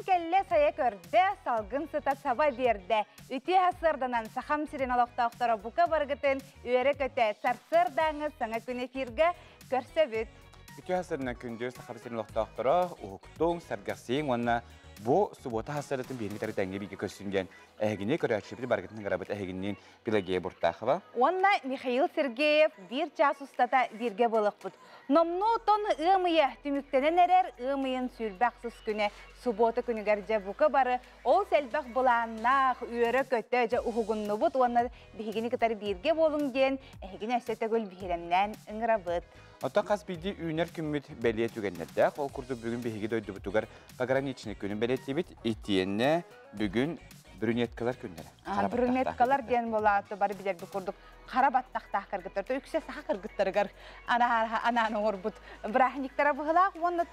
Кэллэ сайа көрдө, салгын сыта саба биэрдэ. Үтүө сарсыарданан Сахам сирин олохтоохторо бука барыгытын үөрэ-көтө сарсыардааҥы саҥа күн эфиргэ көрсөбүт. Үтүө сарсыарданан күндү Сахам сирин олохтоохторо уһуктуҥ, сэргэхсийиҥ уонна бу субуота сарсыардатын биһиги кытары тэҥҥэ бииргэ көрсүн диэн эһигини көрөөччүбүт барыгытын ыҥырабыт эһигинниин Пелагея Буртахова уонна Михаил Сергеев биир чаас устата бииргэ буолуохпут. Номнуо тон ыам ыйа түмүктэнэн эрэр ыам ыйын 28 күнэ субуота күнүгэр дьэ бука бары ол элбэх былааннаах үөрэ-көтө дьэ уһугуннубут уонна биһигини кытары бииргэ буолуҥ диэн эһигини өссө төгүл биһирэмнээн ыҥырабыт. Оттон хас биирдии үүнэр күммүт бэлиэ түгэннэрдээх. Ол курдук бүгүн биһиги дойдубутугар пограничный күнүн бэлиэтиибит. Итиэннэ бүгүн брюнеткалар күннэрэ. Брюнеткалар диэн буолааты бары билэрбит курдук хара баттахтаах кыргыттар, то үксэ саха кыргыттарыгар анаан оҥорбут бырааһынньыктара быһылаах уонна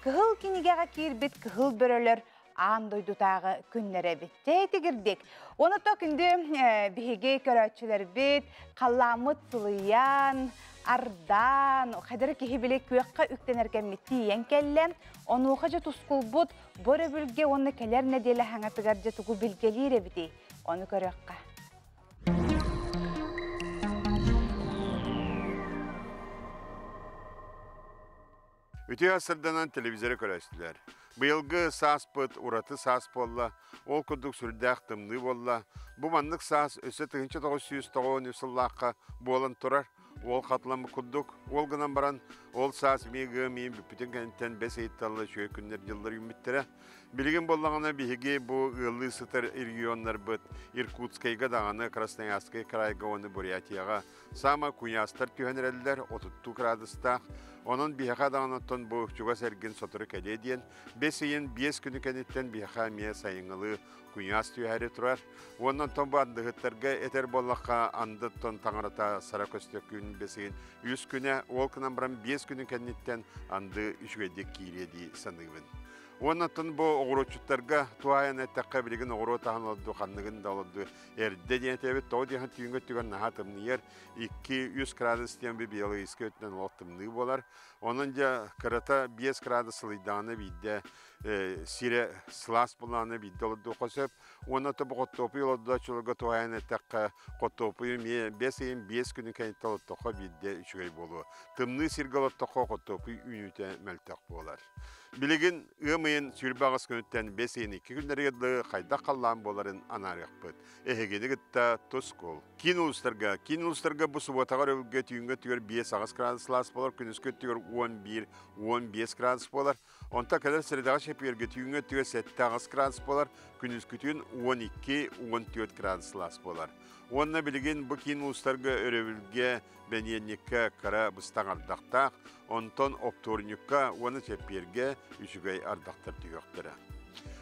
кыһыл кинигэҕэ киирбит кыһыл бөрөлөр аан дойдутааҕы күннэрэ эбит. Дьэ итигирдик. Оны то күндү биһиги көрөөччүлэрбит халлааммыт сылыйан, ардаан, хайдары киһи били күөххэ үктэнэр кэммит тиийэн кэллэ. Онуоха дьэ тускулбут бу өрөбүлгэ уонна кэлэр нэдиэлэ хаҥатыгар дьэ тугу билгэлиир эбитий? Ону көрүөххэ. Үтүө сырданан телевизоры көрөстүлэр. Быйылгы сааспыт ураты саас буолла, ол курдук сүрдээх тымныы буолла. Бу маннык саас өссө 1993 сыллаахха буолан турар. Уол хатыламмыт курдук. Ол гынан баран, ол саас эмиэ ыам ыйын бүппүтүн кэнниттэн бэс ыйытталла үчүгэй күннэр дьыллар үүммүттэрэ. Билигин буоллаҕына биһиги бу ыаллыы сытар регионнарбыт Иркутскайга даҕаны, Красноярскай крайга уонна Бурятияҕа саама куйаастар түһэн эрэллэр, отуттуу градустаах. Онон биһиэхэ даҕаны оттон бу чугас эргин сотору кэлиэ диэн, бэс ыйын 5 күнү кэнниттэн биһиэхэ эмиэ сайыҥҥылыы куйаас түһээри турар. Уонна онтон бу андыһыттарга этэр буоллахха, андыттан таҥарата сара көстө күн бэс ыйын үс күнэ, ол гынан баран 5 күнү кэнниттэн анды үчүгэйдик киириэ дии саныыбын. Уонна оттон бу оҕуруотчуттарга туһаайан эттэххэ, билигин оҕуруот аһын олорду, ханныгын да олорду эрдэ диэн этэбит. Тоҕо диэхин түүҥҥү өттүгэр наһаа тымныйар. 2-3 градус диэн би биологическай өттүнэн олох тымныы буолар. Онон дьэ кырата 5 градус сылыйдаҕына биирдэ сирэ сылаас буоллаҕына биирдэ олордуохха сөп. Уонна то бу хоттуопуй олордооччуларга туһаайан эттэххэ, хоттуопуйу эмиэ 5 ыйын 5 күнүн кэнниттэн олортоххо биирдэ үчүгэй буолуо. Тымныы сиргэ олортоххо хоттуопуй үүнүүтэ мөлтөх буолар. Билигин ыам ыйын 28 күнүттэн бэс ыйын 2 күннэригэр дылы хайдах халлаан буоларын анаарыахпыт. Эһигини кытта тускул. Киин улуустарга, киин улуустарга бу субуотаҕа өрөбүлгэ түүҥҥү өттүгэр 5-8 градус сылаас буолар, күнүскү өттүгэр 11-15 градус буолар. Онтон кэлэр сэрэдэҕэ чэппиэргэ түүҥҥү өттүгэр 7-8 градус буолар, күнүскүтүн 12-14 градус сылаас буолар. Уонна билигин бу киин улуустарга өрөбүлгэ Бэниэнньиккэ кыра быстах ардахтаах, онтон оптуорунньукка уонна чэппиэргэ үчүгэй ардахтар түһүөхтэрэ.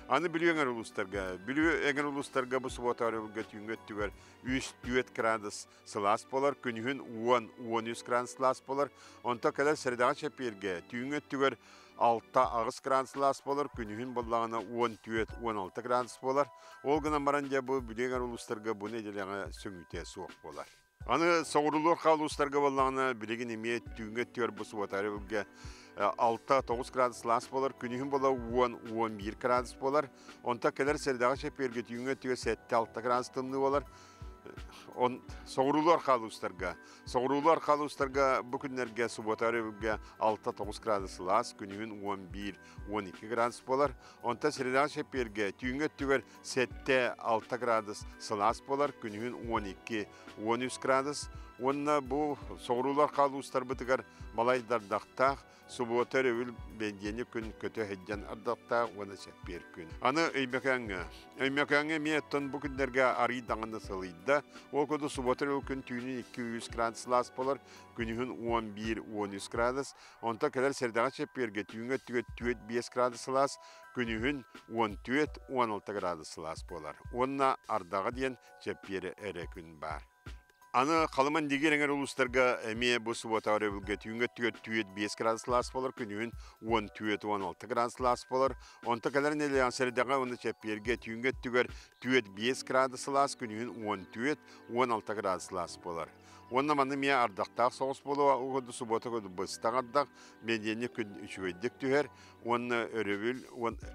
Аны Бүлүү эҥэр улуустарга, Бүлүү эҥэр улуустарга бу субуота өрөбүлгэ түүҥҥү өттүгэр 3-4 градус сылаас буолар, күнүһүн 10-13 градус сылаас буолар, онтон кэлэр сэрэдэҕэ чэппиэргэ түүҥҥү өттүгэр 6-8 градус сылаас буолар, күнүһүн буоллаҕына 14-16 градус буолар. Ол гынан баран дьэ бу Бүлүү эҥэр улуустарга бу нэдиэлэҕэ сөҥүүтэ суох буолар. Аны соҕуруулуох улуустарга буоллаҕына, билигин эмиэ түүҥҥү өттүгэр бу субуота өрөбүлгэ 6-9 градус сылаас буолар, күнүһүн буола 10-11 градус буолар. Онтон кэлэр сэрэдэҕэ чэппиэргэ түүҥҥү өттүгэр 7-6 градус тымныы буолар. Он соҕуруулуу улуустарга соҕуруулуу улуустарга бу күннэргэ субуота өрөбүлгэ 6-9 градус сылаас, күнүһүн 11-12 градус буолар. Онтон сэрэдэҕэ чэппиэргэ түүҥҥү өттүгэр 7-6 градус сылаас буолар, күнүһүн 12-13 градус. Уонна бу соҕуруулар хаалуустарбытыгар балайда ардахтаах, субуота өрөбүл бэндиэни күн көтө сылдьан ардахтаах уонна сэппиэр күн. Аны Өймөкөөҥҥө. Өймөкөөҥҥө эмиэ оттон бу күннэргэ арыый даҕаны сылыйда. Ол курдук субуота өрөбүл күн түүнүн 2-3 градус сылаас буолар, күнүһүн 11-13 градус. Онтон кэлэр сэрдэҕэ чэппиэргэ түүҥҥү өттүгэр 4-5 градус сылаас, күнүһүн 14-16 градус сылаас буолар уонна ардаҕа диэн чэппиэрэ эрэ күн баар. Аны Халыман Дигир эҥэр улуустарга эмиэ бу субуота өрөбүлгэ түүҥҥү өттүгэр 4-5 градус сылаас буолар, күнүһүн 14-16 градус сылаас буолар. Онто кэлэр нэдиэлэҕэ сэрэдэҕэ уонна чэппиэргэ түүҥҥү өттүгэр 4-5 градус сылаас, күнүһүн 14-16 градус сылаас буолар. Уонна манна эмиэ ардахтаах соҕус буолуо, ол субуота быстах ардах, бэнидиэнньик күн үчүгэйдик түһэр уонна өрөбүл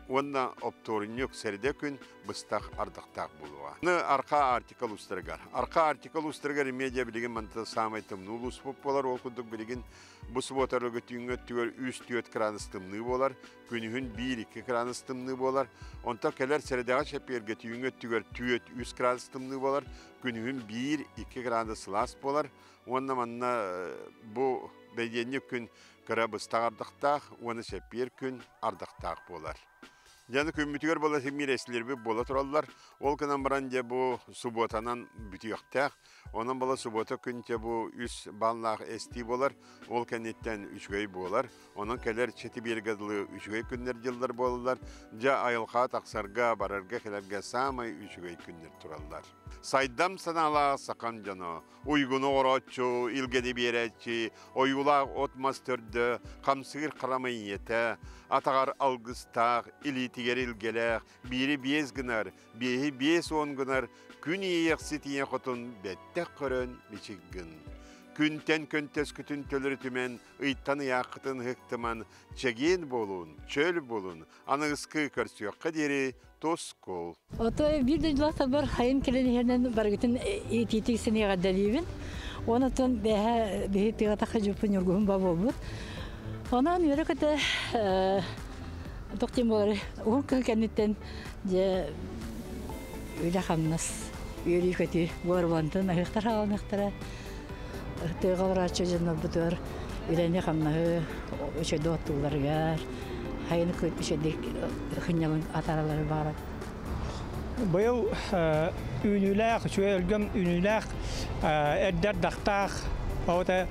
уонна оптуорунньук сэрдэ күн быстах ардахтаах буолуоҕа. Арка Арктика улуустарыгар. Арка Арктика улуустарыгар эмиэ дьэ билигин манта саамай тымныы улууспут буолар. Ол курдук билигин бу субуотарга түүҥҥэ өттүгэр 3-4 кыраадыс тымныы буолар. Күнүһүн 1-2 кыраадыс тымныы буолар. Онтон кэлэр сэрэдэҕэ чэппиэргэ түүҥҥэ өттүгэр 4-3 кыраадыс тымныы буолар. Күнүһүн 1-2 кыраадыс сылаас буолар. Уонна манна бу бэйдиэнньик күн кыра быстах ардахтаах уонна сэппиэр күн ардахтаах буолар. Дьаны күммүтүгэр буола симмирэсилэрбит буола тураллар. Ол гынан баран дьэ бу субуотанан бүтүөхтээх. Онон буола субуота күн дьэ бу үс баллаах эстии буолар. Ол кэнниттэн үчүгэй буолар. Онон кэлэр чэтибиэргэ дылы үчүгэй күннэр дьыллар буолаллар. Дьэ айылҕа тахсарга, барарга, кэлэргэ саамай үчүгэй күннэр тураллар. Сайдам санаалаах сахан дьоно, уйгуну оҥорооччу, илгэни биэрээччи, ойуулаах от-мас төрдө, хамсыыр харамай ийэтэ, атаҕар алгыстаах, илиитигэр илгэлээх, биири биэс гынар, биэһи 50 гынар, күн иэйэхсит ийэ хотун бэттэх көрөн бичик гын. Күнтэн көнтөскүтүн төлөрүтүмэн, ыйтан ыйааххытын ыһыктыман, чэгиэн буолун, чөл буолун, аныгыскы көрсүөххэ диэри тускул. Ото биир дойдулаахтарбар хайын кэлэн иһэринэн барыгытын итиитик синиэҕэрдэлиибин. Онон бэһэ биһи тыгатаха дьуппун ньургуһун ба буолбут. Онон үөрэ көтө тохтин буолары уһун кыһын кэнниттэн дьэ үлэ хамнас үөрүү көтүү буорбантын аһыахтар хаалыныахтара тыаҕа олорооччу дьоннорбутугар үлэни хамнаһы үчүгэй оттууларыгар хайыны үчүгэйдик хынньалын атаралары баҕарар. Быйыл үүнүүлээх, үчүгэй өлгөм үүнүүлээх, эрдэр дахтаах, оҕото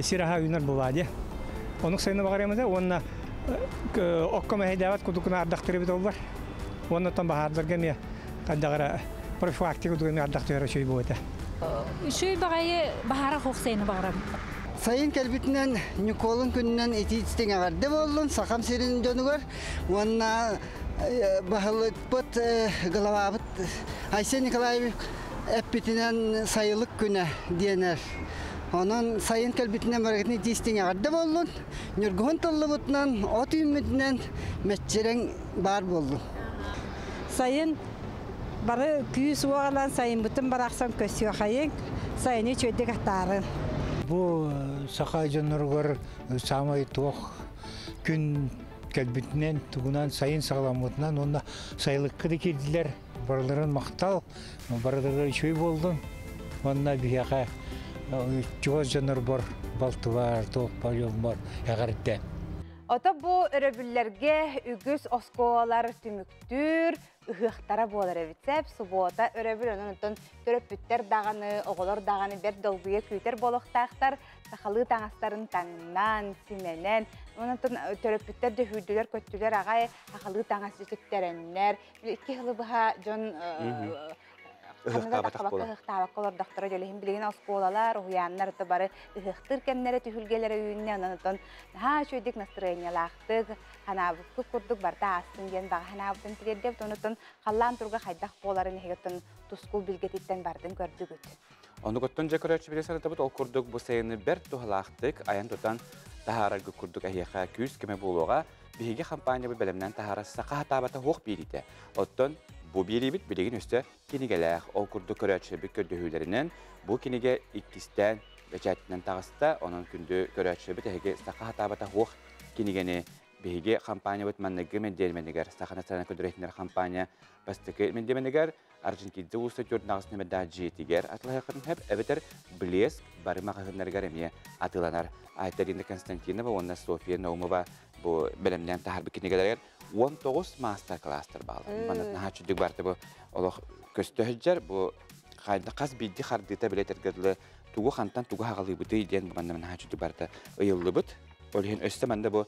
сир аһа үүнэр булаа дии. Онук сайыны баҕарыамыта уонна окко мэһэйдээбэт кудукуна ардахтырыбыт оллар. Уонна оттон баһаардарга эмиэ хайдах профилактика кудук эмиэ ардахтыгар үчүгэй буолуо этэ. Үчүгэй баҕайы баһаара хоох сайыны баҕарабын. Сайын кэлбитинэн Ньукуолун күнүнэн итии-истиҥ эҕэрдэ буоллун Сахам сирин дьонугар уонна баһылыкпыт главабыт Айсен Николаевич эппитинэн сайылык күнэ диэнэр. Онон сайын кэлбитинэн барыгытын итии-истиҥ эҕэрдэ буоллун. Ньургуһун тыллыбытынан, от үүммүтүнэн мэччирэҥ баар буоллун. Сайын бары күүс уоҕалан сайынбытын барахсан көссүөхайыҥ, сайыны үчүгэйдик атаарын. Бу саха дьонноругар саамай туох күн кэлбитинэн, тугунан сайын саҕаламмытынан уонна сайылыкка да киирдилэр. Барыларын махтал, барыларыгар үчүгэй буоллун. Уонна биһиэхэ чугас дьоннорбор балтыбар, туохпар, дьоммор эҕэрдэ. Ото бу өрөбүллэргэ үгүс оскуолалар түмүктүүр ыһыахтара буолар эбит. Сэп субуота өрөбүл онон онтон төрөппүттэр даҕаны, оҕолор даҕаны бэрт долгуйа күүтэр буолуохтаахтар. Сахалыы таҥастарын таҥнан, симэнэн, онон төрөппүттэр дьөһүүрдүлэр, көттүлэр аҕай сахалыы таҥас үтүктэрэннэр. Икки сылы быһа дьон ыһыахтаабатах буолар. Ыһыахтаабакка олордохторо дьөлүһүн билигин оскуолалар, уһуйааннар бары ыһыахтыыр кэмнэрэ түһүлгэлэрэ үүннэ. Онон оттон наһаа үчүгэйдик настроениялаахтык, ханаабыккыт курдук барда аастын диэн баҕа ханаабытын тириэрдэбит. Онон халлаан туруга хайдах буоларын эһигиттэн тускул билгэтиттэн бардын көрдүгүт. Онугуттан дьэ көрөөччү биле санатабыт, ол курдук бу сайыны бэрт туһалаахтык айан тутан таһаараргы курдук эһиэхэ күүс көмө буолуоҕа. Биһиги компания бэлэмнэн таһаара саха хатаабата хуох биирите. Оттон бу биирибит билигин өстө кинигэлээх. Ол курдук көрөөччүлэрбит көрдөһүүлэринэн бу кинигэ иккистээн бэчээттэнэн таҕыста. Онон күндү көрөөччүлэрбит эһиги саха хатаабата хуох кинигэни биһиги компаниябыт манныгы мэндиэмэнигэр Саха национальнай көрдөрөһүнэр компания бастакы мэндиэмэнигэр Аржентинцы улууста төрт наҕыс нөмердаах дьиэтигэр атылаһыаххытын сөп, эбэтэр Блеск бары маҕаһыыннарыгар эмиэ атыыланар. Айталина Константинова уонна София Наумова бу бэлэмнээн таһаарбыт кинигэлэригэр 19 маастар-класстар баалар. Манна наһаа чүдүк барта бу олох көстө сылдьар, бу хас биирдии хардыыта билэтэргэ дылы тугу хантан тугу хаҕалыыбытый диэн бу манна наһаа чүдүк барта ыйыллыбыт. Ол иһин өссө манна бу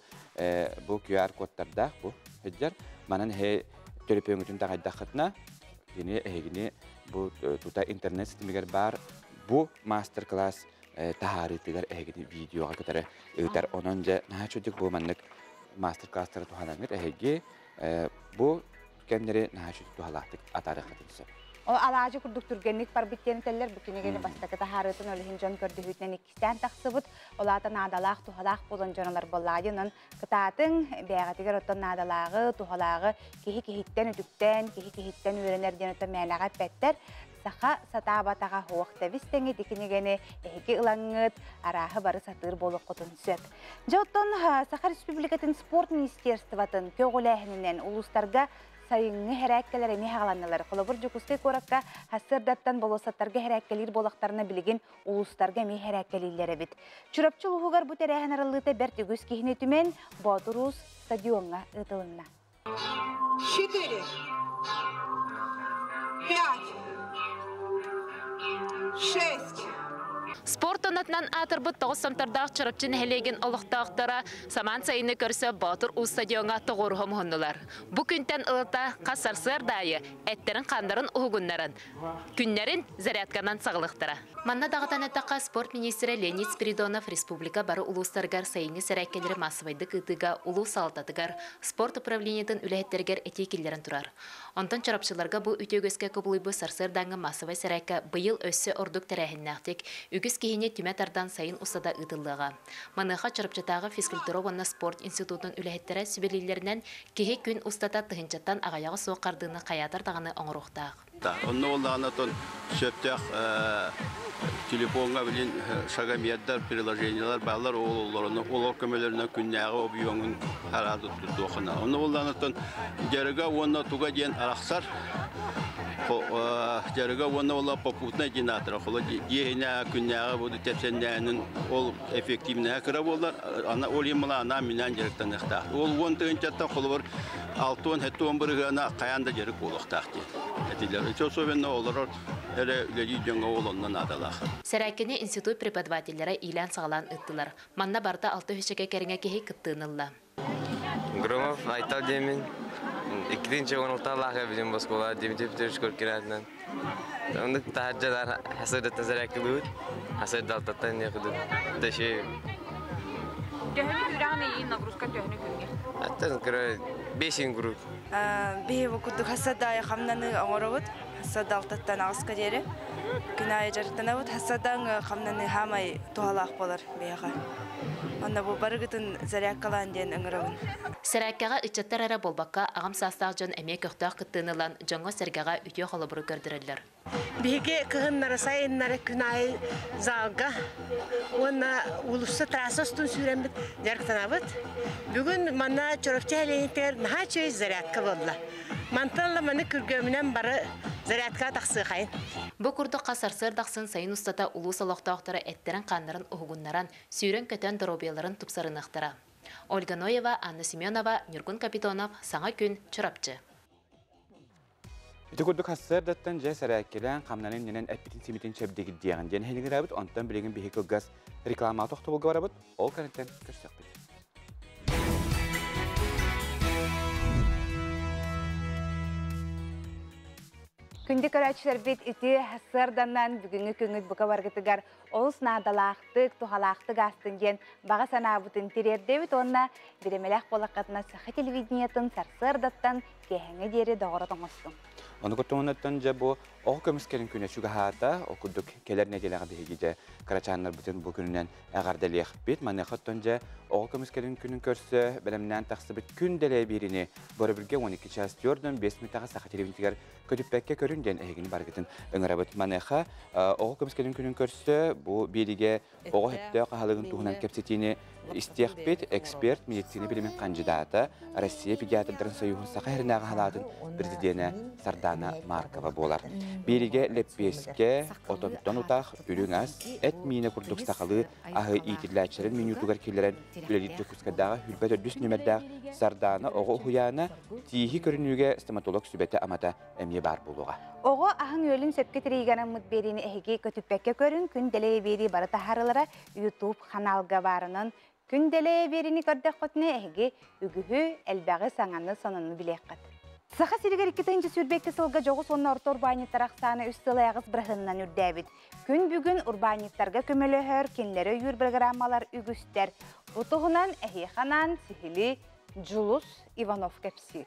бу QR кодтардаах бу сылдьар. Манан эһэ төлөпүөҥүтүн таҕайдаххытына кини эһигини бу тута интернет ситимигэр баар бу мастер-класс таһаарыытыгар эһигини видеоҕа кытары ыытар. Онон дьэ наһаа чүдүк бу маннык мастер-класстары туһанаҥҥыт эһиги бу кэмнэри наһаа чүдүк туһалаахтык атаарыаххытын сөп. Ол алаадьы курдук түргэнник барбыт диэн этэллэр. Бу кинигэни бастакы таһаарыытын ол иһин дьон көрдөһүүтүнэн иккистээн тахсыбыт. Ол аата наадалаах, туһалаах буолан дьон ылар буоллаҕа дии. Онон кытаатыҥ, бэйэҕитигэр оттон наадалааҕы, туһалааҕы киһи киһиттэн үтүктэн, киһи киһиттэн үөрэнэр диэн оттон мээнэҕэ эппэттэр. Саха сатаабатаҕа суох тэбис тэҥи ити кинигэни эһиги ылаҥҥыт, арааһы бары сатыыр буолуоххутун сөп. Дьэ оттон Саха Республикатын спорт министерствотын көҕүлээһининэн улуустарга сайыҥҥы хэрээккэлэр эмиэ хааланнылар. Холобур, Дьокуускай куоракка сарсыардаттан болуоссаттарга хэрээккэлиир буоллахтарына, билигин улуустарга эмиэ хэрээккэлииллэр эбит. Чурапчы улууһугар бу тэрээһин арыллыыта бэрт үгүс киһини түмэн, Боотур Уус стадиоҥҥа ыытылынна. Четыре, пять, шесть. Спорт тонатынан аатырбыт тоҕус сомтордоох Чурапчы нэһилиэгин олохтоохторо самаан сайыны көрсө Боотур Уус стадиоҥҥа тоҕуоруһа муһуннулар. Бу күнтэн ылата хас сарсыарда аайы эттэрин-хааннарын уһугуннаран, күннэрин зарядканан саҕалыахтара. Манна даҕатан эттэххэ, спорт министрэ Леонид Спиридонов республика бары улуустарыгар сайыҥҥы сэрээккэлэри маассабайдык ыытыыга улуус салалтатыгар, спорт управлениетын үлэһиттэригэр этии киллэрэн турар. Онтон чурапчыларга бу үтүө үгэскэ кубулуйбут сарсыардааҥҥы маассабай сэрээккэ быйыл өссө ордук тэрээһиннээхтик, үгүс киһини түмэ тардан сайын устата ыытыллыаҕа. Маныаха Чурапчытааҕы физкультура уонна спорт институтун үлэһиттэрэ сүбэлииллэринэн, киһи күн устата тыһыынчаттан аҕыйаҕа суох хардыыны хайаатар даҕаны оҥоруохтаах. Онно буоллаҕына оттон сөптөөх телефоҥҥа билин шагомердар, приложениелар бааллар, ол олорун олор көмөлөрүнэн күннээҕи объемун араады туттуоххуна. Онно буоллаҕына оттон дьарыга уонна туга диэн арахсар. Дьарыга уонна буолла попутнай диэн аатыра. Холо дьиэһинэ күннээҕи буду тэпсэннээнин ол эффективнэһэ кыра буоллар, ана ол иһин анаан минээн дьарыктаныахтаах. Ол 10 тыһыынчаттан холобур 60-70 бырыһыана хайаан да дьарык буолуохтаах диэн этилэр. Ити особенно олорор эрэ үлэлии дьоҥҥо ол онно наадалаах. Сэрээккэни институт преподавателлэрэ иилээн-саҕалаан ыыттылар. Манна барыта алта үсчэкэ кэриҥэ киһи кыттыыны ылла. Громов Айтал диэмин. Иккитинчи оҥолталаах эбитин оскуола Дмитрий Петрович Коркинатынан. Оннук таһырдьалар хасырдаттан сэрээккилибит. Хасырдалтаттан якыдыт. Дэши. Төһөнү күрэҕин иин нагрузка төһөнү күҥҥэ? Аттан кыра бесин групп. Биһи бу курдук хасадай хамнаны оҥоробут. Хасадалтаттан аҕыска диэри. Күн аайы дьарыктанабыт. Хасадаҥ хамнаны хаамай туһалаах буолар биһиэхэ. Онно бу барыгытын зарядкалаан диэн ыҥырабын. Сэрээккэҕэ ыччаттар эрэ буолбакка, аҕам саастаах дьон эмиэ көхтөөх кыттыыны ылан, дьоҥҥо-сэргэҕэ үтүө холобуру көрдөрөллөр. Биһиги кыһыннары сайыннары күн аайы залга уонна уулусса трасса устун сүүрэммит дьарыктанабыт. Бүгүн манна Чурапчы нэһилиэгэр наһаа үчүгэй зарядка буолла. Мантан ыла маны күргүөмүнэн бары зарядкаҕа тахсыахайын. Бу курдук хас сарсыарда ахсын сайын устата улуус олохтоохторо эттэрин-хааннарын уһугуннаран, сүүрэн-көтөн доруобуйаларын тупсарыныахтара. Ольга Ноева, Анна Семенова, Ньургун Капитонов, Саҥа күн, Чурапчы. Ити курдук хассыардаттан дьэ сэрээккэлээн хамнанын нинэн эппитин симитин чэбдигирдиэҕин диэн эһинигирабыт, онтон билигин биһи кылгас реклама тохтобулга барабыт, ол кэнниттэн көрсөхпүт. Күндү көрөөччүлэрбит ити сарсыарданан бүгүҥҥү күҥҥүт бука баргытыгар олус наадалаахтык, туһалаахтык аастын диэн баҕа санаабытын тириэрдэбит уонна бириэмэлээх буоллаххытына саха телевидениетын сарсыардаттан киэһэҥҥэ диэри доҕоро тоҥостуҥ. Ону куттуҥунаттан дьэ бу оҕо көмүскэлин күнэ чугаһаата, ол курдук кэлэр нэдиэлэҕэ биһиги дьэ кырачааннарбытын бу күнүнэн эҕэрдэлиэхпит. Маныаха оттон дьэ оҕо көмүскэлин күнүн көрсө бэлэмнээн тахсыбыт күн дэлэ бииrini Боробүлгэ 12 час 4-5 мүтэҕэ саха телевидениетигэр көтүппэккэ көрүн диэн эһигини барыгытын ыҥырабыт. Маныаха оҕо көмүскэлин күнүн көрсө бу бииригэ оҕо сөптөөх аһылыгын туһунан кэпсэтиини истиэхпит. Эксперт, медицина билимин хандьыдаата, Россия педиатрдарын союһун Саха сиринээҕи халаатын президенэ Сардана Маркова буолар. Бииригэ лэппиэскэ, отонтон утах, үрүҥ ас, эт миинэ курдук сахалыы аһы иитиллээччилэрин менютугар киллэрэн үлэлиир Дьокуускайдааҕы хүрбэт төрдүс нүмердээх Сардаана оҕо уһуйаана тииһи көрүнүүгэ стоматолог сүбэтэ-амата эмиэ баар буолуоҕа. Оҕо аһын-үөлүн сөпкө тирииганаммыт биэриини эһиги көтүппэккэ көрүҥ, күн дэлэйэ биэрии бары таһаарылара YouTube ханаалга баарынан күн дэлэйэ биэриини көрдөххүтүнэ эһиги үгүһү, элбэҕи, саҥаны, сонуну билиэххит. Саха сиригэр 2022 сылга дьоҕус уонна орто урбаанньыттар ахсаана үс сыл аҕыс бырыһыанынан үрдээбит. Күн бүгүн урбаанньыттарга көмөлөһөр, кинилэри өйүүр программалар үгүстэр. Бу туһунан эһиэхэ анаан сиһили Дьулус Иванов кэпсиир.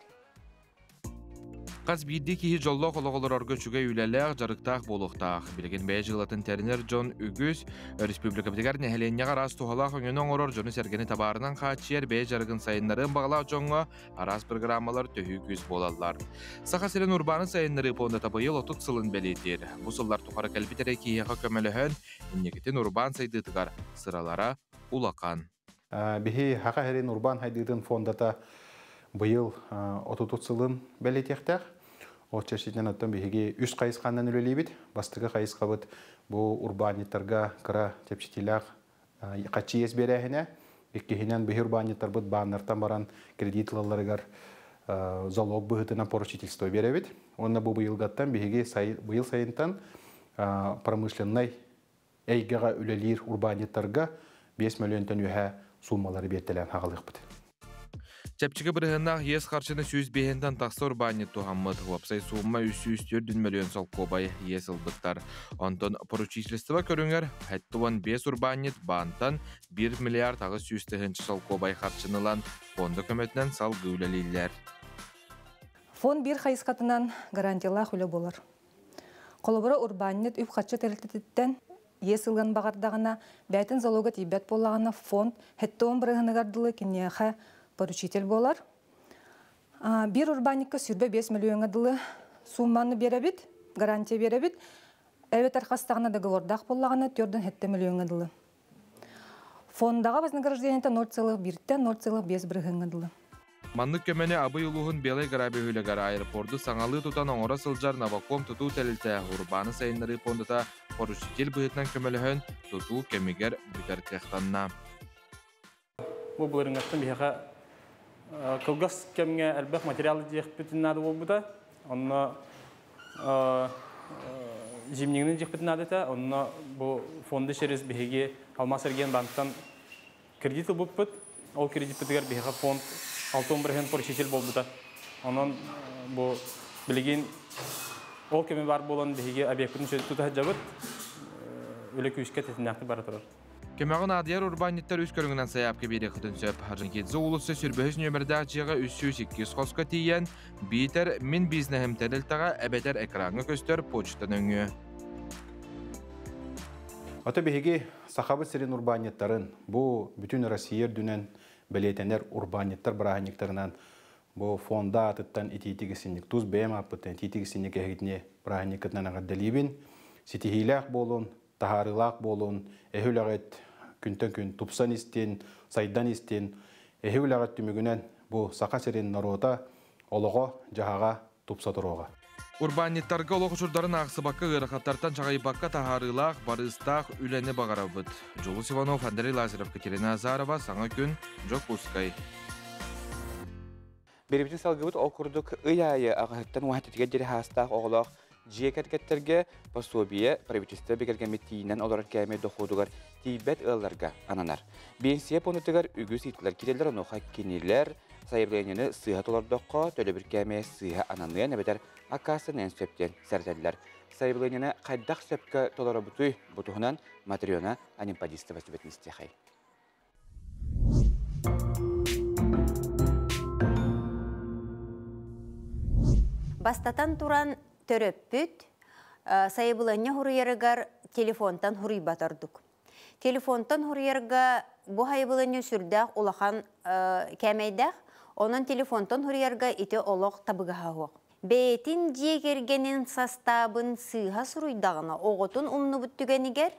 Хас биирдии киһи дьоллоох олоҕу олорорго үчүгэй үлэлээх, дьарыктаах буолуохтаах. Билигин бэйэ дьыалатын тэринэр дьон үгүс. Өрөспүүбүлүкэбитигэр нэһилиэнньэҕэ араас туһалаах өҥөнү оҥорор дьону-сэргэни табаарынан хааччыйар бэйэ дьарыгын сайыннарыан баҕалаах дьоҥҥо араас программалар төһүү күүс буолаллар. Саха сирин урбааны сайыннарыы пуондата быйыл 30 сылын бэлиэтиир. Бу сыллар тухары кэлбит эрэ киһиэхэ көмөлөһөн, инникитин урбаан сайдыытыгар сыралара улахан. Биһи Саха сирин урбаан сайдыытын фондата быйыл 33 сылын бэлиэтиэхтээх. Ол чэрчитинэн оттон биһиги үс хайысханан үлэлиибит. Бастакы хайысхабыт бу урбаанньыттарга кыра чэпчэтиилээх хаччы иэс биэрээһинэ. Иккиһинэн биһи урбаанньыттарбыт бааннартан баран кредит ылалларыгар залог быһыытынан поручительство биэрэбит. Уонна бу быйылгаттан биһиги быйыл сайынтан промышленнай эйгэҕэ үлэлиир урбаанньыттарга 5 мөлүйүөнтэн үөһэ сууммалары биэртэлээн хаҕалыахпыт. Чэпчэки бырыһыаннаах иэс харчыны 105-тэн тахса урбаанньыт туһаммыт. Уопсай суумма 304 мөлүйүөн солкуобай иэс ылбыттар. Онтон поручительство көрүҥэр 75 урбаанньыт баантан 1 миллиард 800 тыһыынча солкуобай харчыны ылан фонда көмөтүнэн салгыы үлэлииллэр. Фонд биир хайысхатынан гарантиялаах үлэ буолар. Холобура, урбаанньыт үп-харчы тэрилтэтиттэн иэс ылыан баҕардаҕына, бэйэтин залога тиийбэт буоллаҕына, фонд 70 бырыһыаныгар дылы киниэхэ поручитель буолар. Биир урбаанньыкка 25 мөлүйүөҥҥэ дылы суумманы биэрэбит, гарантия биэрэбит. Эбэтэр хастаҕына договордаах буоллаҕына, 47 мөлүйүөҥҥэ дылы. Фондаҕа вознаграждениета 0,1-тэн 0,5 бырыһыаҥҥа дылы. Маннык көмөнү Абый улууһун Белай гора бөһүөлэгэр аэропорду саҥалыы тутан оҥоро сылдьар Новаком тутуу тэрилтэ урбааны сайыннарыы пуондата поручитель быһыытынан көмөлөһөн, тутуу кэмигэр бүтэр кыахтанна. Бу былырыҥҥаттан биһиэхэ кылгас кэмҥэ элбэх материал диэхпитин наада буолбута. Онно зимнигини диэхпитин наада этэ. Онно бу фонды через биһиги Алмаас Эргиэн кредит ылбыппыт. Ол кредиппитигэр биһиэхэ фонд 60% поручитель буолбута. Онон бу билигин ол кэми бар буолан биһиги объекпытын тута сылдьабыт. Үлэ күүскэ тэтимнээхтик бара турар. Көмөҕө наадыйар урбаанньыттар үс көрүҥүнэн сайаапка биэриэххитин сөп. Орджоникидзе уулусса сүрбэһис нүөмэрдээх дьиэҕэ 302 хоско тиийэн, биитэр «Мин бизнеһим» тэрилтэҕэ эбэтэр экраҥҥа көстөр почта нөҥүө. Ото биһиги Сахабыт сирин урбаанньыттарын бу бүтүн Россия үрдүнэн бэлиэтэнэр урбаанньыттар бырааһынньыктарынан бу фонда аатыттан итиитик исинник тус бэйэм ааппыттан итиитик исинник эһигитини бырааһынньыккытынан эҕэрдэлиибин. Ситиһиилээх буолун, таһаарыылаах буолун, эһи үлэҕит күнтэн күн тупсан истин, сайдан истин, эһи үлэҕит түмүгүнэн бу Саха сирин норуота олоҕо, дьаһаҕа тупса туруоҕа. Урбаанньыттарга олох учурдарын аахсыбакка ыарахаттартан чаҕыйбакка таһаарыылаах, барыыстаах үлэни баҕарабыт. Дьулус Иванов, Андрей Лазарев, Катерина Азарова, Саҥа күн, Дьокуускай. Биэрибитин салгыбыт ол курдук ый аайы аҕаһыттан уһатытыгар диэри хаастаах оҕолоох дьиэ кэргэттэргэ пособие правительство бигэргэммит тиийинэн олорор кээмэй доходугар тиийбэт ыалларга ананар. Биэнсийэ пуонатыгар үгүс ыйытыылар киирэллэр, онуоха кинилэр сайабылыанньаны сыыһа толордоххо төлөбүр кээмэйэ сыыһа ананыан эбэтэр аккаастаныан сөп диэн сэрэтэллэр. Сайабылыанньаны хайдах сөпкө толоробутуй? Бу туһунан Матрена Анемподистова сүбэтин истиэхэй. Бастатан туран төрөппүт сайабылыанньа хуруйарыгар телефонтан хуруйбат ордук. Телефонтан хуруйарга бу хайыбылыанньа сүрдээх улахан кээмэйдээх, онон телефонтан хуруйарга ити олох табыгаһа суох. Бэйэтин дьиэ кэргэнин састаабын сыыһа суруйдаҕына оҕотун умнубут түгэнигэр,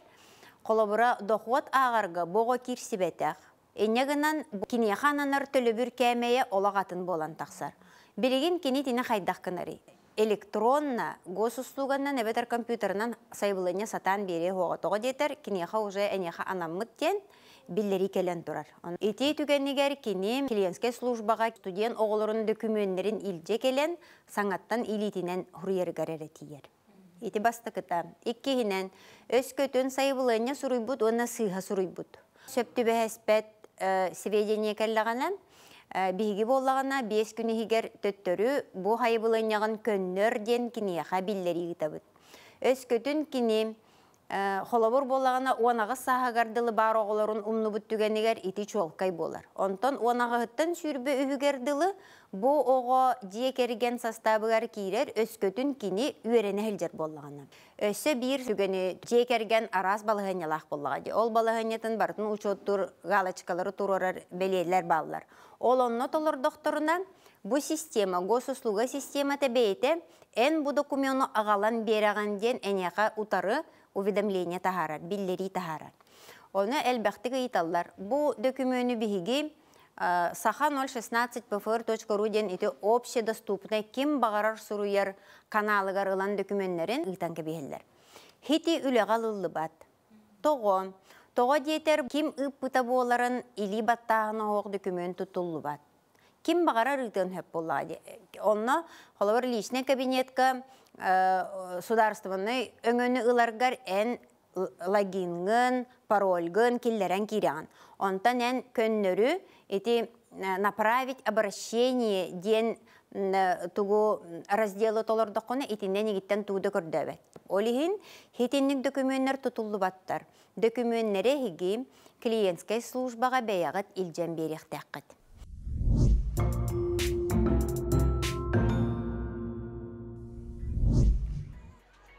холобура, дохуот ааҕарга бу оҕо киирсибэтэх. Инньэ гынан киниэхэ ананар төлөбүр кээмэйэ олох атын буолан тахсар. Билигин кини итини хайдах гынарый? Электронно, госуслуганан эбэтэр компьютерынан сайабылыанньа сатаан биэриэ суоҕа. Тоҕо диэтэр, киниэхэ уже эниэхэ анаммыт диэн биллэрии кэлэн турар. Ити түгэнигэр кини клиентскэй службаҕа студент оҕолорун дөкүмүөннэрин илдьэ кэлэн, саҥаттан илиитинэн суруйарыгар эрэ тиийэр. Ити бастакыта. Иккиһинэн, өскөтүн сайабылыанньа суруйбут уонна сыыһа суруйбут. Сөп түбэһэспэт сведения кэллэҕинэ, биһиги буоллаҕына 5 күн иһигэр төттөрү бу сайабылыанньаҕын көннөр диэн киниэхэ биллэрии ыытабыт. Өскөтүн кини Холобур буоллаҕына, 18 сааһыгар дылы баар оҕолорун умнубут түгэнигэр ити чуолкай буолар. Онтон 18-ыттан 23-үгэр дылы бу оҕо дьиэ кэргэн састаабыгар киирэр, өскөтүн кини үөрэнэ сылдьар буоллаҕына. Өссө биир түгэни дьиэ кэргэн араас балаһыанньалаах буоллаҕа дии. Ол балаһыанньатын барытын учуоттуур галочкалары туруорар бэлиэлэр бааллар. Ол онно толордохторуна, бу система, госуслуга системата бэйэтэ эн бу докумену аҕалан биэрэҕин диэн эйиэхэ утары уведомление таһаарар, биллэрии таһаарар. Ону элбэхтик ыйыталлар. Бу дөкүмүөнү биһиги Саха 016 pfr.ru диэн ити общедоступный ким баҕарар суруйар каналыгар ылан дөкүмүөннэрин ыытан кэбиһэллэр. Хити үлэҕэ ылыллыбат. Тоҕо? Тоҕо диэтэр ким ыыппыта буоларын илии баттааһына оһох дөкүмүөн тутуллубат. Ким баҕарар ыытыан сөп буоллаҕа дии. Онно, холобур, личный кабинетка судаарыстыбаннай өҥөнү ыларгар эн логиҥҥын, парольгын киллэрэн киирэҕин. Онтон эн көннөрү ити направить обращение диэн тугу разделы толордоххуна итиннэн игиттэн тугу да көрдөөбөт. Ол иһин хитинник дөкүмүөннэр тутуллубаттар. Дөкүмүөннэри эһиги клиентскэй службаҕа бэйэҕит илдьэн биэриэхтээххит.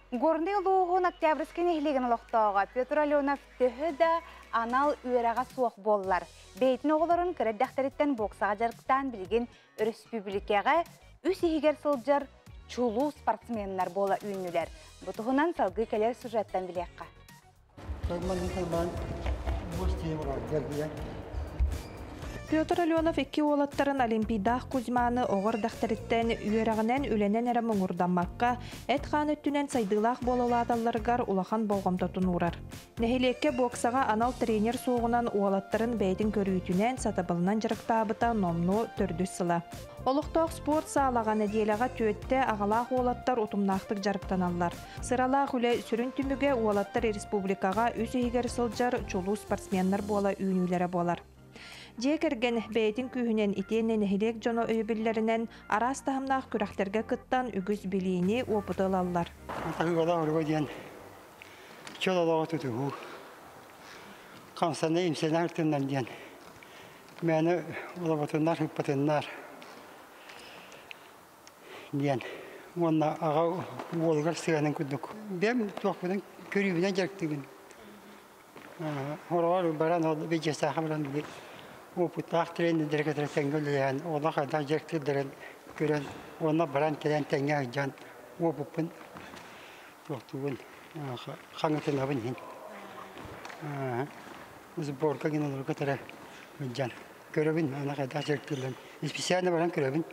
Горный улууһун Октябрьский нэһилиэгин олохтооҕо Петр Аленов төһө да анал үөрэҕэ суох буоллар, бэйэтин оҕолорун кыра эрдэхтэриттэн боксаҕа дьарыктаан билигин өрөспүүбүлүкэҕэ үс иһигэр сылдьар чулуу спортсменнар буола үүннүлэр. Бу туһунан салгыы кэлэр сюжеттан билиэххэ. Петр Аленов икки уолаттарын Олимпийдаах Кузьманы оҕо эрдэхтэриттэн үөрэҕинэн, үлэнэн эрэ муҥурдаммакка, эт-хаан өттүнэн сайдыылаах буола улааталларыгар улахан болҕомтотун уурар. Нэһилиэккэ боксаҕа анал тренер суоҕунан уолаттарын бэйэтин көрүүтүнэн, сатабылынан дьарыктаабыта номнуо төрдүс сыла. Олохтоох спорт саалаҕа нэдиэлэҕэ түөттэ аҕалаах уолаттар утумнаахтык дьарыктаналлар. Сыралаах үлэ сүрүн түмүгэ уолаттар республикаҕа үс иһигэр сылдьар чулуу спортсменнар буола үүнүүлэрэ буолар. Дьиэ кэргэн бэйэтин күүһүнэн итиэннэ нэһилиэк дьоно өйөбүллэринэн араас таһымнаах күрэхтэргэ кыттан үгүс билиини, уопуту ылаллар. Атаһыылаах диэн чөл олоҕу тутуһуу, хамсана имсэнэ ыртыннан диэн мээнэ олоботуннар, ыппатыннар диэн уонна аҕа уолугар сыһыанын курдук. Бэйэм туохпунан көрүүбүнэн дьарыктыыбын. Хороҕор баран ол видеосааха баран били уопуттаах тренердэрэ кытары тэҥҥэ үлэлэһэн, олох хайдах дьарыктыылларын көрөн уонна баран кэлэн тэҥҥэ сылдьан уопуппун туохтуубун хаҥатынабын иһин. Сборка гин олору кытары сылдьан көрөбүн, аны хайдах дьарыктыылларын. Специально баран көрөбүн.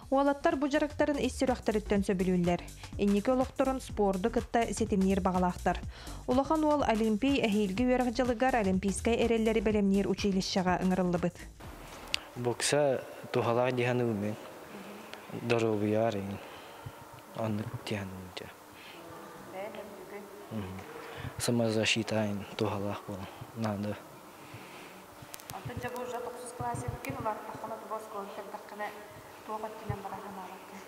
Уолаттар бу дьарыктарын ис сүрэхтэриттэн сөбүлүүллэр. Инники олохторун спорду кытта ситимниир баҕалаахтар. Улахан уол Олимпий эһиилги үөрэх дьылыгар Олимпийскай эрэллэри бэлэмниир училищеҕа ыҥырыллыбыт. Бокса туһалаах дии саныыбын мин. Доруобуйаар иҥин. Оннук дии саныыбын дьэ. Самозащита туһалаах буолан наада. Онтон дьэ бу уже тохсус классиккин улааттаххына тугу оскуоланы көрдөххүнэ туох өттүнэн бара санаабаккын?